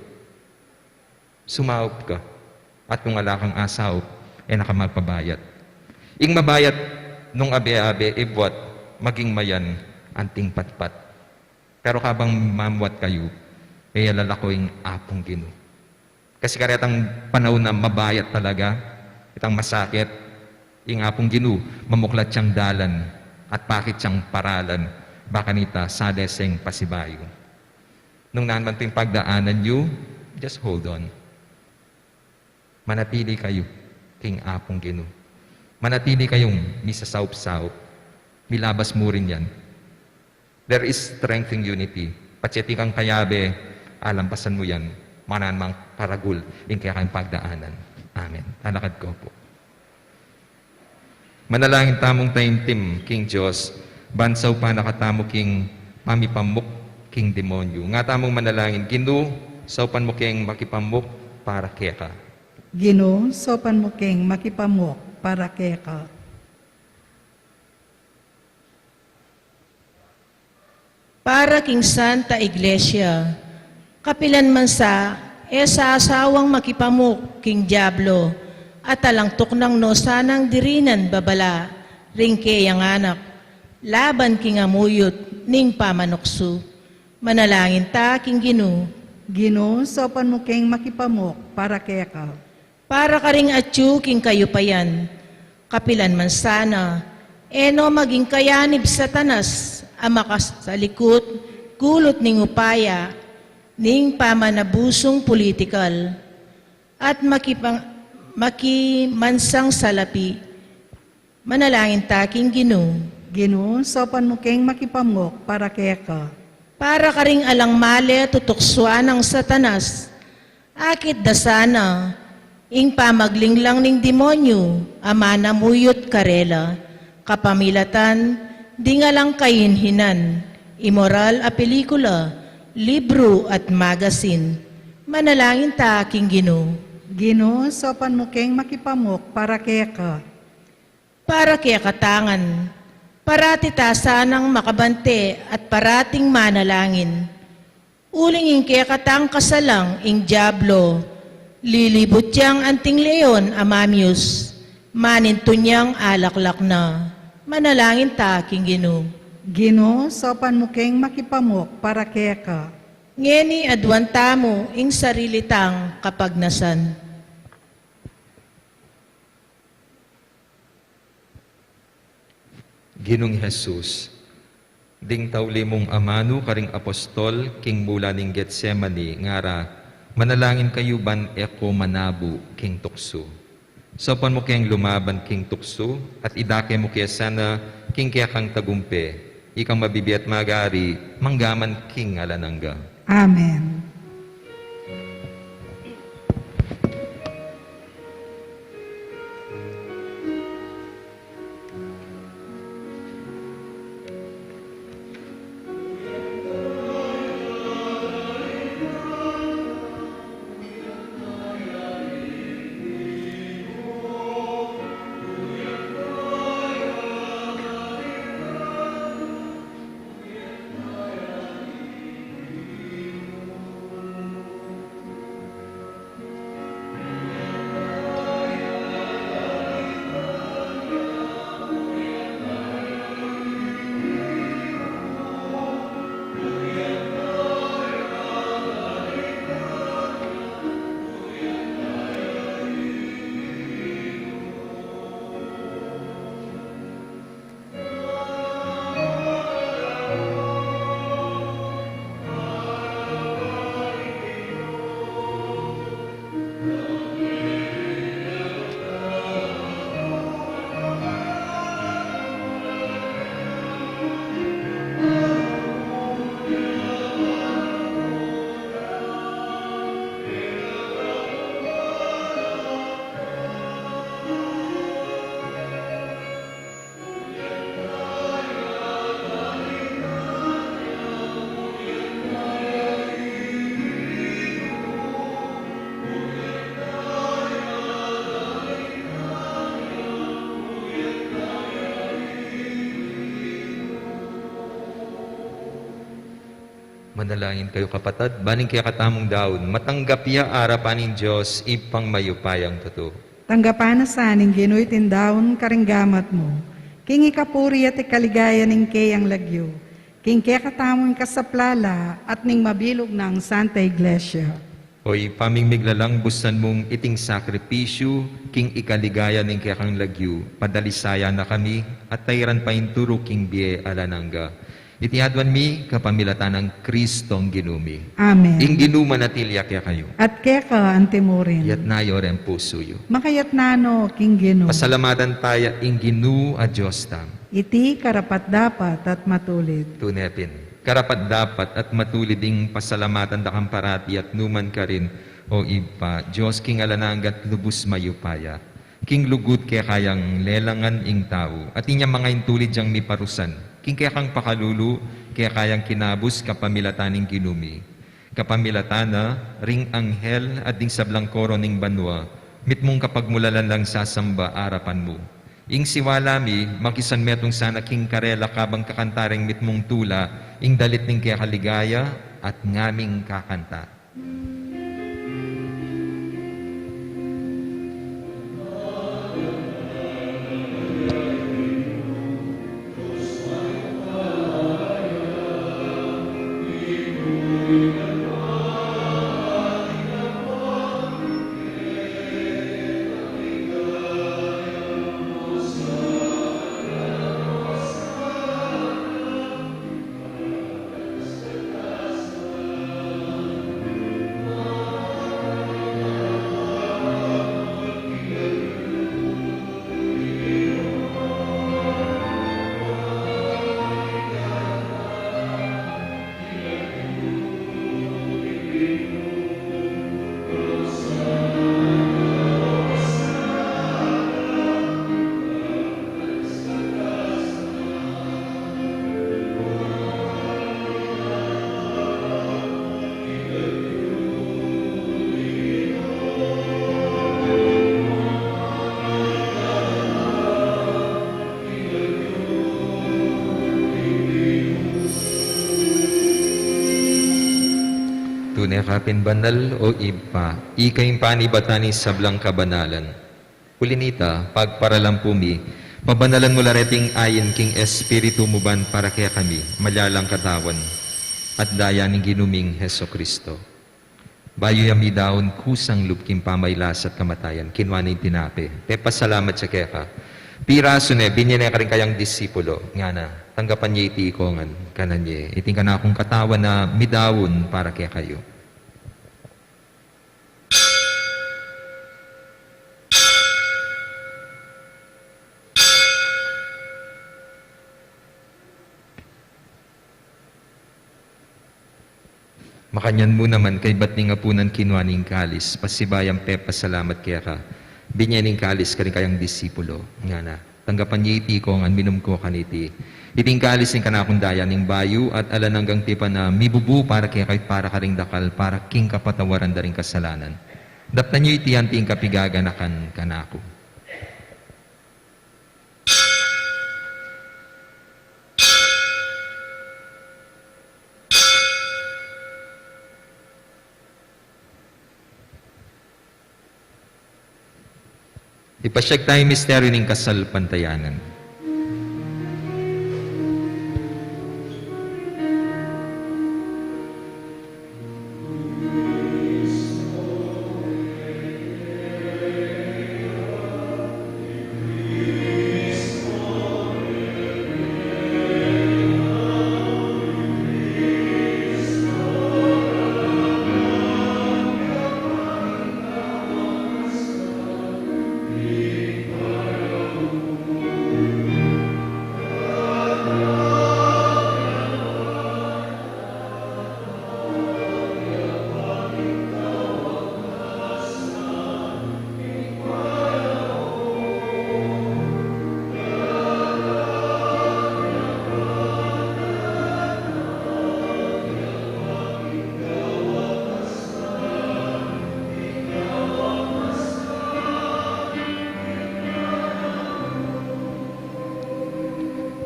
Sumaup ka, at nung ala kang asaup, e na ka magpabayat. Ing mabayat, nung abe-abe, ibuat, maging mayan, anting patpat. Pero kabang mamuat kayu, e ya lalako ing Apung Ginu. Kasi karetang panaun a mabayat talaga, itang masakit, ing Apung Ginu, mamuklat yang dalan, at pakit yang paralan, ba kanita, sade seng pasibayu. Nung nanuman pin pagdaanan yu, just hold on. Manatili kayu king Apung Ginu. Manatili kayung misasaup-saup. Milabas mu rin yan. There is strength in unity. Patse atin kang kayabe, alampasan mu yan. Makanyan mang paragul ing kekayung pagdaanan. Amen. Talakad ko po. Manalangin tamung taimtim king Dios, ban saupan na katamu king pamipamuk king demonyu. Nga tamung manalangin, Ginu, saupan mu keng makipamuk para keka. Ginu, saupan mu keng makipamuk para keka. Para king Santa Iglesia, kapilan man sa, e sasawang makipamuk king Diablo, at alang tuknang no sanang dirinan babala ring keyang anak, laban king amuyut ning pamanuksu. Manalangin ta king Ginu. Ginu, saupan mu keng makipamuk para keka. Para karing atyu king kayupayan, kapilan man sana, e no maging kayanib Satanas a makasalikut gulut ning upaya ning pamanabusung politikal at makipang-, makimansang salapi. Manalangin ta king Ginu. Ginu, saupan mu keng makipamuk para keka. Para karing alang male tutuksuan nang Satanas, akit da sana ing pamaglinglang ning demonyu a manamuyut karela, kapamilatan ding alang kahinhinan, imoral a pelikula, libru at magasin. Manalangin ta king Ginu. Ginu, saupan mu keng makipamuk para keka. Para kekatang ngan, parati ta sanang makabante at parating manalangin. Uling ing kekatang kasalang ing Diablo, lilibut yang anting leon a mamyus, Manintunyang alaklak na. Manalangin ta king Ginu. Ginu, saupan mu keng makipamuk para keka. Ngeni aduan tamu ing sarili tang kapagnasan. Ginung Jesus, ding tauli mung amanu karing apostol king mula ning Getsemani, ngara, manalangin kayu ban e ko manabu king tuksu. Saupan mu keng lumaban king tuksu, at idake mu ke sana king kekang tagumpe, ikang mabibie at magari, mangga man king alang angga. Amen. Manalangin kayu, kapatad, ban ing kekatamung daun matanggap ya arapan ning Dios Ibpang mayupayang tutu. Tanggapan na sa ning Ginu iting daun karing gamat mu, king ikapuri at ikaligaya ning keyang lagyu, king kekatamung kasaplalan at ning mabilug nang Santa Iglesia. O Ibpa ming miglalang, busan mung iting sakripisyu king ikaligaya ning kekang lagyu, padalisayan na kami at tairan painturu king bie alang angga. Iti aduan mi kapamilatan nang Kristong Ginu mi. Amen. Ing Ginu manatili ya kekayu. At keka antimurin. Iyatas yu reng pusu yu. Makayatas no king Ginu. Pasalamatan taya ing Ginu a Dios tamu. Iti karapat-dapat at matulid. Tune pin, karapat-dapat at matulid ing pasalamatan da kang parati at nu man karin, O Ibpa, Dios king alang angga at lubus mayupaya. King lugud keka yang lelangan ing tau, at inya mangaintulid yang miparusan king kekang pakalulu, keka yang kinabus kapamilatan ning Ginu mi. Kapamilatan na ring anghel at ding sablang koro ning banua, mitmung kapagmulalan lang sasamba arapan mu. Ing siwala mi, makisan metung sana king karela kabang kakanta reng mitmung tula, ing dalit ning keka ligaya at ngaming kakanta. Tune ka pin banal, O Ibpa, ika ing panibatan ning sablang kabanalan. Uli nita, pagparalan pu mi, pabanalan mu la reting ain king Espiritu mu ban para kekami, malyalang katawan at daya ning Ginu ming Jesucristo. Bayu ya midaun kusang lub king pamailas at kamatayan, kinua ne ing tinape, pepasalamat ya keka, pirasu ne, binye ne karing kayang disipulo, ngana, tanggapan ye iti ikayu ngan, kanan ye, iti ing kanakung katawan a midaun para kekayu. Makanyan mu naman, kaybat ning apunan, kinua ne ing kalis, pasibayu yang pepasalamat keka, binye ne ing kalis karing kayang disipulo, ngana, tanggapan ye iti ikayu ngan, minum kayu kaniti, iti ing kalis ning kanakung daya ning bayu at alang anggang tipan a mibubu para kekayu at para karing dakal para king kapatawaran da ring kasalanan. Daptan ye iti anti ing kapigaganakan kanaku. Ipasyag taya ing misteryu ning kasalpantayanan.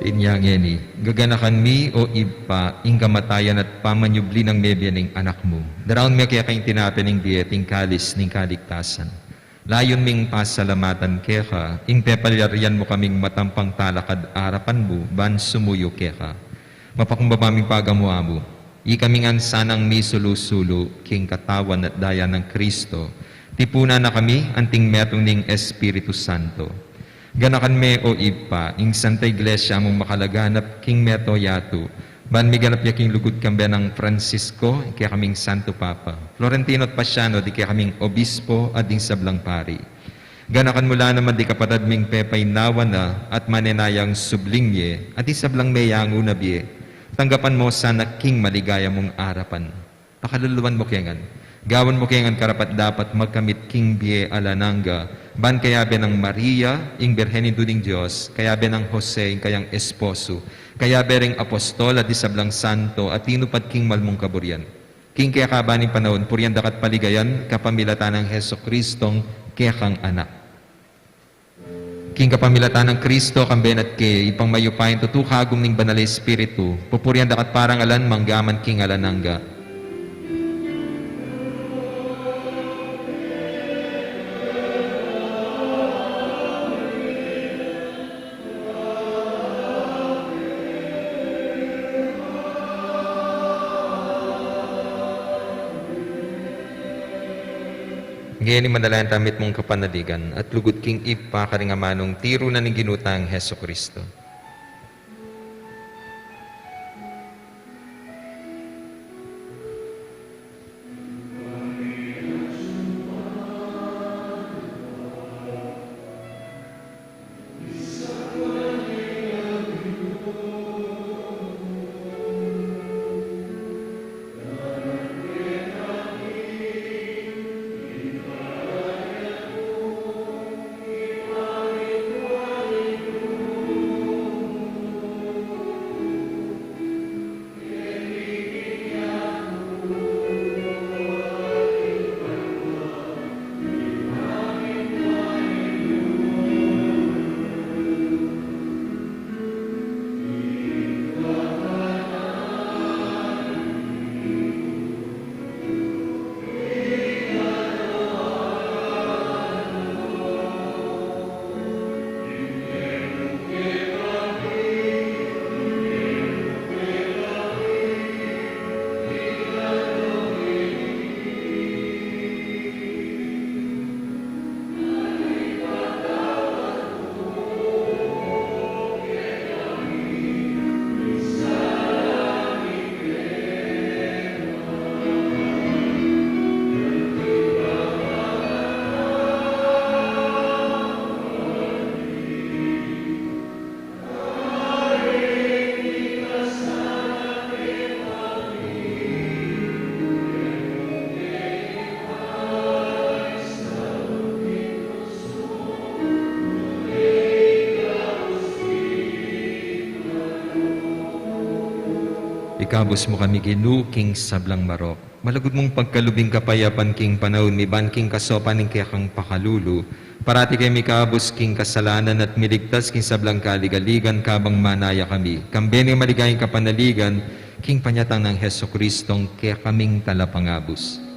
Inya ngeni, gaganakan mi, O Ibpa, ing kamatayan at pamanyubli nang mebie ning Anak mu. Daraun mi keka ing tinape ning bie at ing kalis ning kaligtasan. Layun ming pasalamatan keka ing pepalyarian mu kaming matampang talakad arapan mu ban sumuyu keka. Mapakumbaba ming pagamu-amu, ikami ngan sanang misulu-sulu king katawan at daya nang Kristo, tipunan na kami anting metung ning Espiritu Santo. Ganakan me, O Ibpa, ing Santa Iglesia mung makalaganap king mabilug a yatu, ban miganap ya king lugud kambe nang Francisco, ing kekaming Santo Papa, Florentino at Paciano, ding kekaming Obispo at ding sablang pari. Ganakan mu la naman ding kapatad ming pepaynawa na at manenayang subling mie, at ding sablang meyangu na bie, tanggapan mu sana king maligaya mung arapan. Pakaluluan mu ke ngan. Gawan mu ke ngan karapat-dapat magkamit king bie alang angga, ban kayabe nang Maria, ing Birhen Indu ning Dios, kayabe nang Jose, ing kayang esposo, kayabe ring apostol at ding sablang santo a tinupad king mal mung kaburian. King kekaban ning panaun, purian da ka at paligayan, kapamilatan nang Jesucristong kekang Anak. King kapamilatan nang Kristo, kambe na at kaya, Ibpang mayupaya, tutu kagum ning Banal a Espiritu, pupurian da ka at parangalan mangga man king alang angga. Ngeni manalangin tamu mitmung kapanaligan at lugud king Ibpa karing amanung tiru na ning Ginu tang Jesucristo. Kabus mu kami, Ginu, king sablang marok. Malugud mung pagkalub ing kapayapan king panaun mi, ban king kasaupan ning kekang pakalulu, parati kami kabus king kasalanan at miligtas king sablang kaligaligan, kabang manaya kami kambe ning maligayang kapanaligan king panyatang nang Jesucristong kekaming Talapangabus.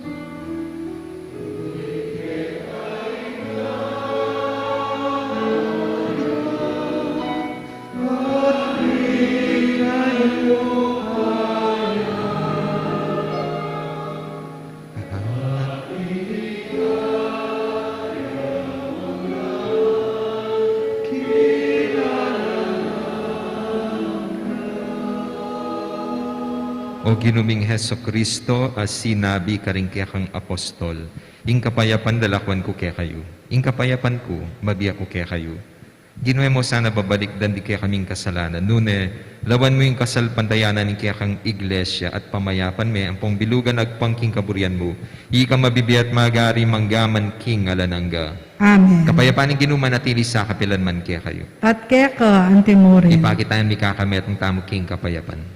O Ginu ming Jesucristo, a sinabi karing kekang apostol, "Ing kapayapan lalakwan ku kekayu, ing kapayapan ku mabie ku kekayu." Ginu, e mu sana babalikdan ding kekaming kasalanan, nune lawan mu ing kasalpantayanan ning kekang Iglesia at pamayapan me ampong bilugan agpang king kaburian mu, ika mabibie at magari mangga man king alang angga. Amen. Kapayapan ning Ginu manatili sa kapilan man kekayu. At keka antimurin. Ipakit tamu ing mikakametung tamu king kapayapan.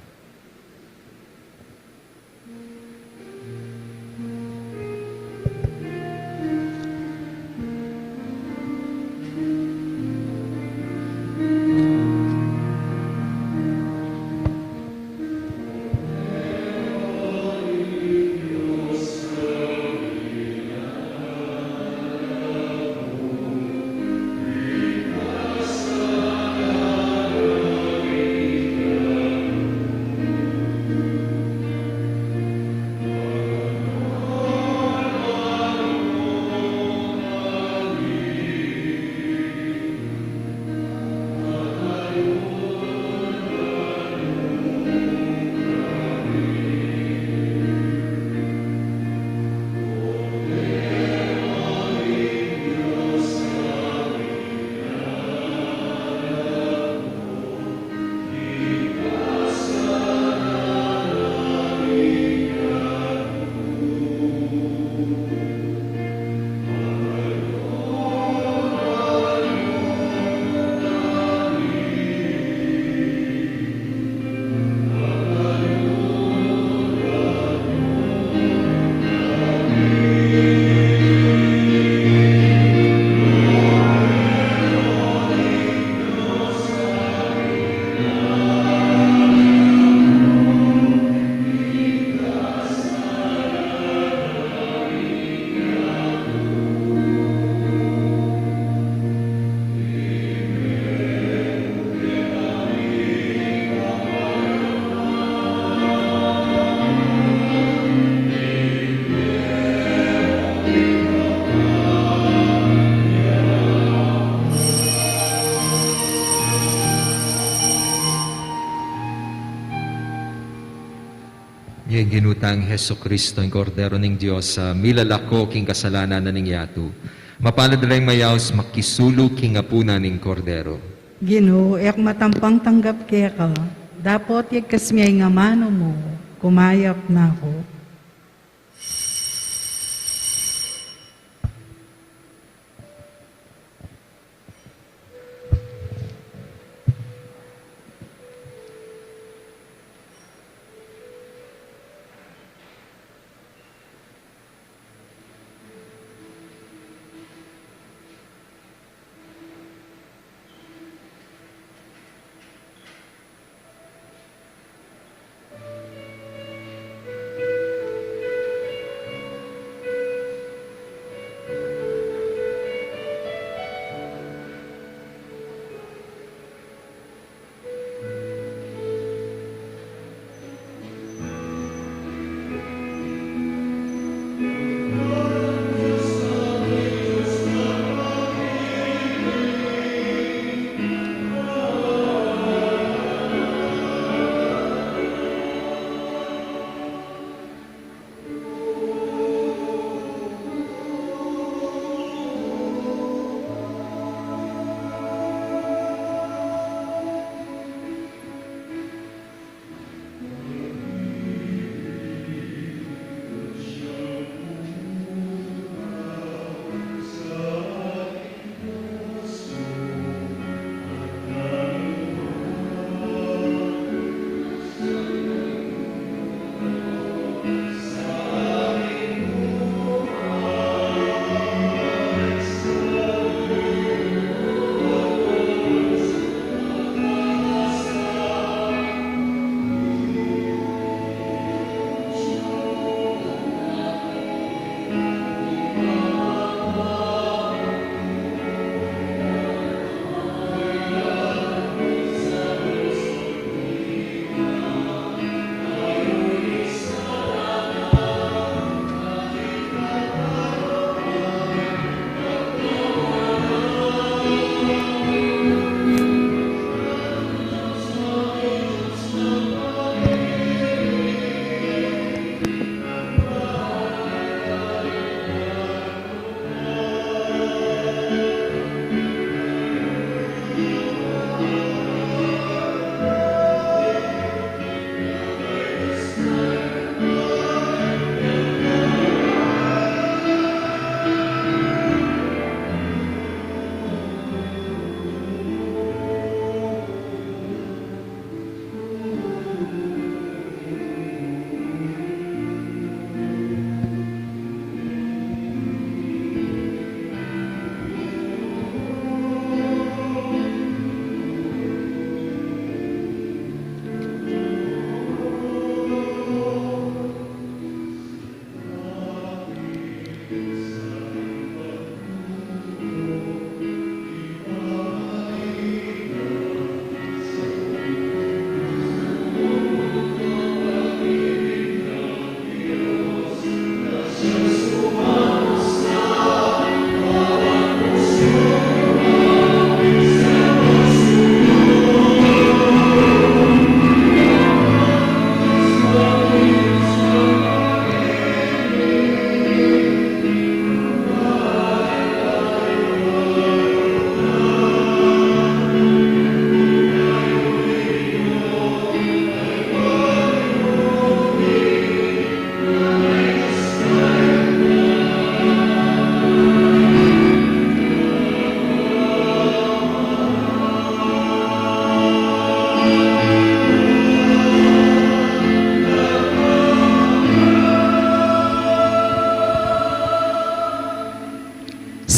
Ing Ginu tang Jesucristo, ing Kordero ning Dios, a milalako king kasalanan ning yatu. Mapalad la ring mayaus makisulu king apunan ning Kordero. Ginu, e ku matampang tanggap keka, dapot yagkas me ing amanu mu, kumayap na ku.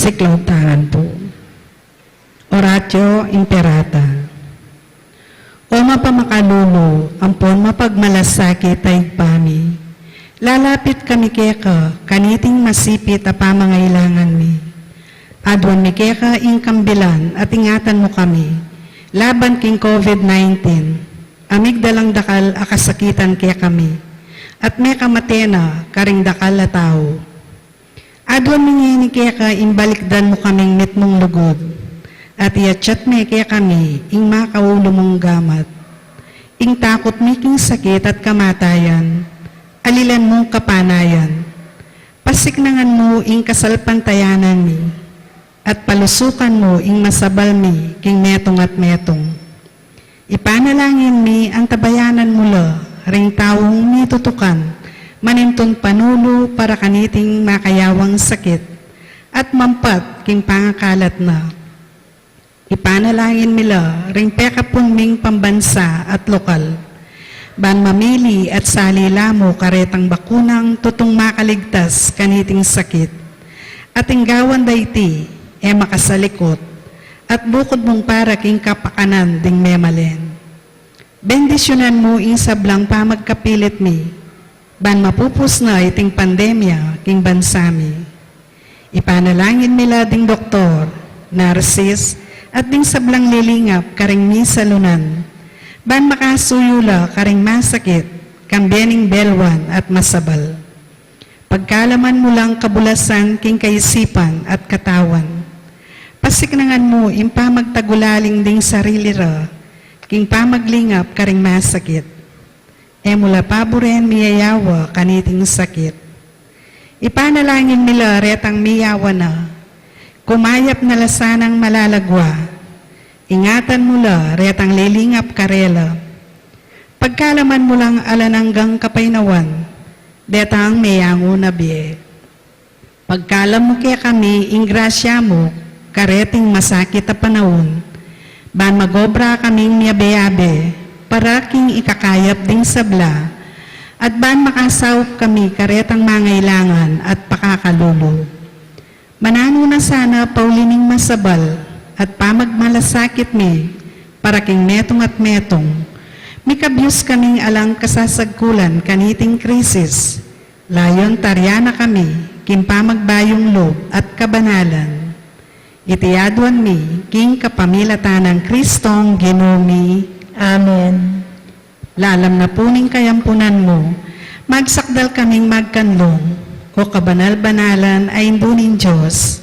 Siklaud tamu pu. Oratio Imperata. O mapamakalulu, ampon mapagmalasakit a Ibpa mi, lalapit kami keka kaniting masipit a pamangailangan mi. Aduan mi keka ing kambilan at ingatan mu kami laban king COVID nineteen, a migdalang dakal a kasakitan kekami, at mekamate na karing dakal a tau. Aduan mi ngeni keka ing balikdan mu kaming mitmung lugud, at iatsat me kekami ing makaulu mung gamat. Ing takut mi king sakit at kamatayan, alilan mung kapanayan. Pasiknangan mu ing kasalpantayanan mi, at palusukan mu ing masabal mi king metung at metung. Ipanalangin mi antabayanan mu la ring taung mitutukan manintun panulu para kaniting makayawang sakit at mampat king pangakalat na. Ipanalangin mi la ring pekapun ming pambansa at lokal, ban mamili at salila mu karetang bakunang tutung makaligtas kaniting sakit. At ing gawan da iti, e makasalikut, at bukud mung para king kapakanan ding memalen. Bendisyunan mu ing sablang pamagkapilit mi, ban mapupus na iting pandemya king bansa mi. Ipanalangin mi la ding doktor, narsis, at ding sablang lilingap karing misalunan, ban makasuyu la karing masakit, kambe ning belwan at masabal. Pagkalaman mu lang kabulasan king kaisipan at katawan. Pasiknangan mu ing pamagtagulaling ding sarili ra king pamaglingap karing masakit. E mu la paburen miyayawa kaniting sakit. Ipanalangin mi la retang miyawa na, kumayap na la sanang malalagwa. Ingatan mu la retang lilingap karela. Pagkalaman mu lang alang anggang kapaynawan detang meyangu na bie. Pagkalam mu kekami ing grasya mu kareting masakit a panaun, ban mag-obra kaming miyabe-abe para king ikakayap ding sabla, at ban makasaup kami karetang mangailangan at pakakalulu. Mananu na sana pauli ning masabal at pamagmalasakit mi para king metung at metung, mikabyus kaming alang kasasagkulan kaniting krisis, layun tarya na kami king pamagbayung lub at kabanalan. Iti aduan mi king kapamilatan nang Kristong Ginu mi. Amen. Lalam na pu ning kayampunan mu, magsakdal kaming magkanlung, O kabanal-banalan a Indu ning Dios,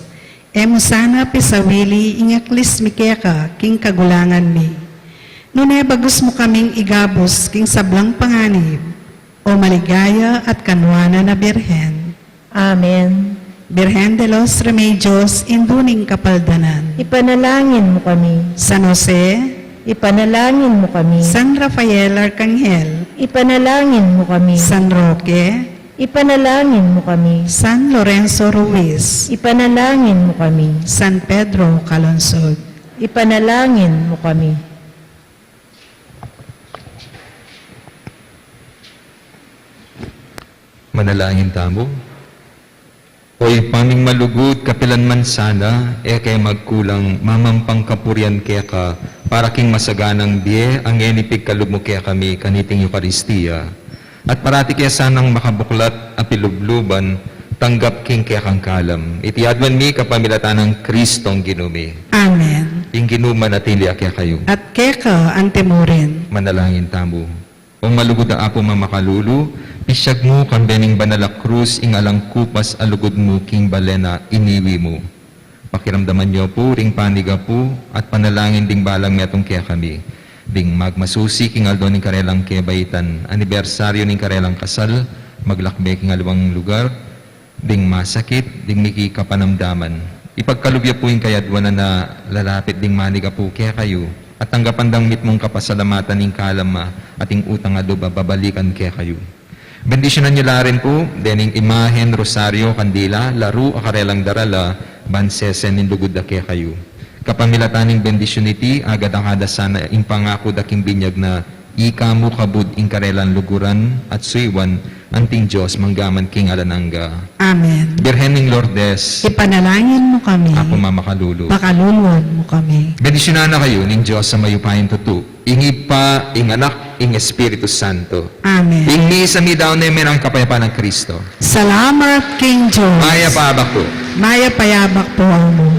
e mu sana pisawili ing aklis mi keka king kagulangan mi. Nune bagus mu kaming igabus king sablang panganib, O maligaya at kanuanan a Birhen. Amen. Birhen de los Remedios, Indu ning Kapaldanan. Ipanalangin mu kami. San Jose. Ipanalangin mu kami. San Rafael Arkanghel. Ipanalangin mu kami. San Roque. Ipanalangin mu kami. San Lorenzo Ruiz. Ipanalangin mu kami. San Pedro Calungsod. Ipanalangin mu kami. Manalangin tamu. O Ibpa ming malugud, kapilan man sana, e ke magkulang mamampang kapurian keka, para king masaganang bie a ngeni pigkalub mu kekami kaniting Eukaristia. At parati ke sanang makabuklat a pilubluban, tanggap king kekang kalam. Iti aduan mi kapamilatan nang Kristong Ginu mi. Amen. Ing Ginu manatili ya kekayu. At keka antimurin. Manalangin tamu. O malugud a Apu mamakalulu, pisyag mu kambe ning banal a krus ing alang kupas a lugud mu king balen a iniwi mu. Pakiramdaman yu pu ring panigapu at panalangin ding balang metung kekami, ding magmasusi king aldo ning karelang kebaitan, anibersaryu ning karelang kasal, maglakbe king aliwang lugar, ding masakit, ding miki kapanamdaman. Ipagkalub ya pu ing kayaduanan a lalapit ding manigapu kekayu, at tanggapan dang mitmung kapasalamatan ing kalam a ating utang a lub a babalikan kekayu. Bendisyunan yu la rin pu dening imahen, rosaryo, kandila, laru a karelang darala, ban sesen ning lugud da kekayu. Kapamilatan ning bendisyun iti, agad a kada sana ing pangaku da king binyag na Ika mu kabud ing karelang luguran at suyuan, anting Dios manggaman king alang angga. Amen. Birhen ning Lourdes, Ipanalangin mu kami. Apu mamakalulu. Pakaluluan mu kami. Bendisyunan na kayu ning Dios a mayupayang tutu, ing Ibpa, ing Anak, ing Espiritu Santo. Amen. Ing misa midaun ne, menang kapayapan nang Kristo. Salamat king Dios. Mayap a abak pu. Mayap a abak pu, Amu.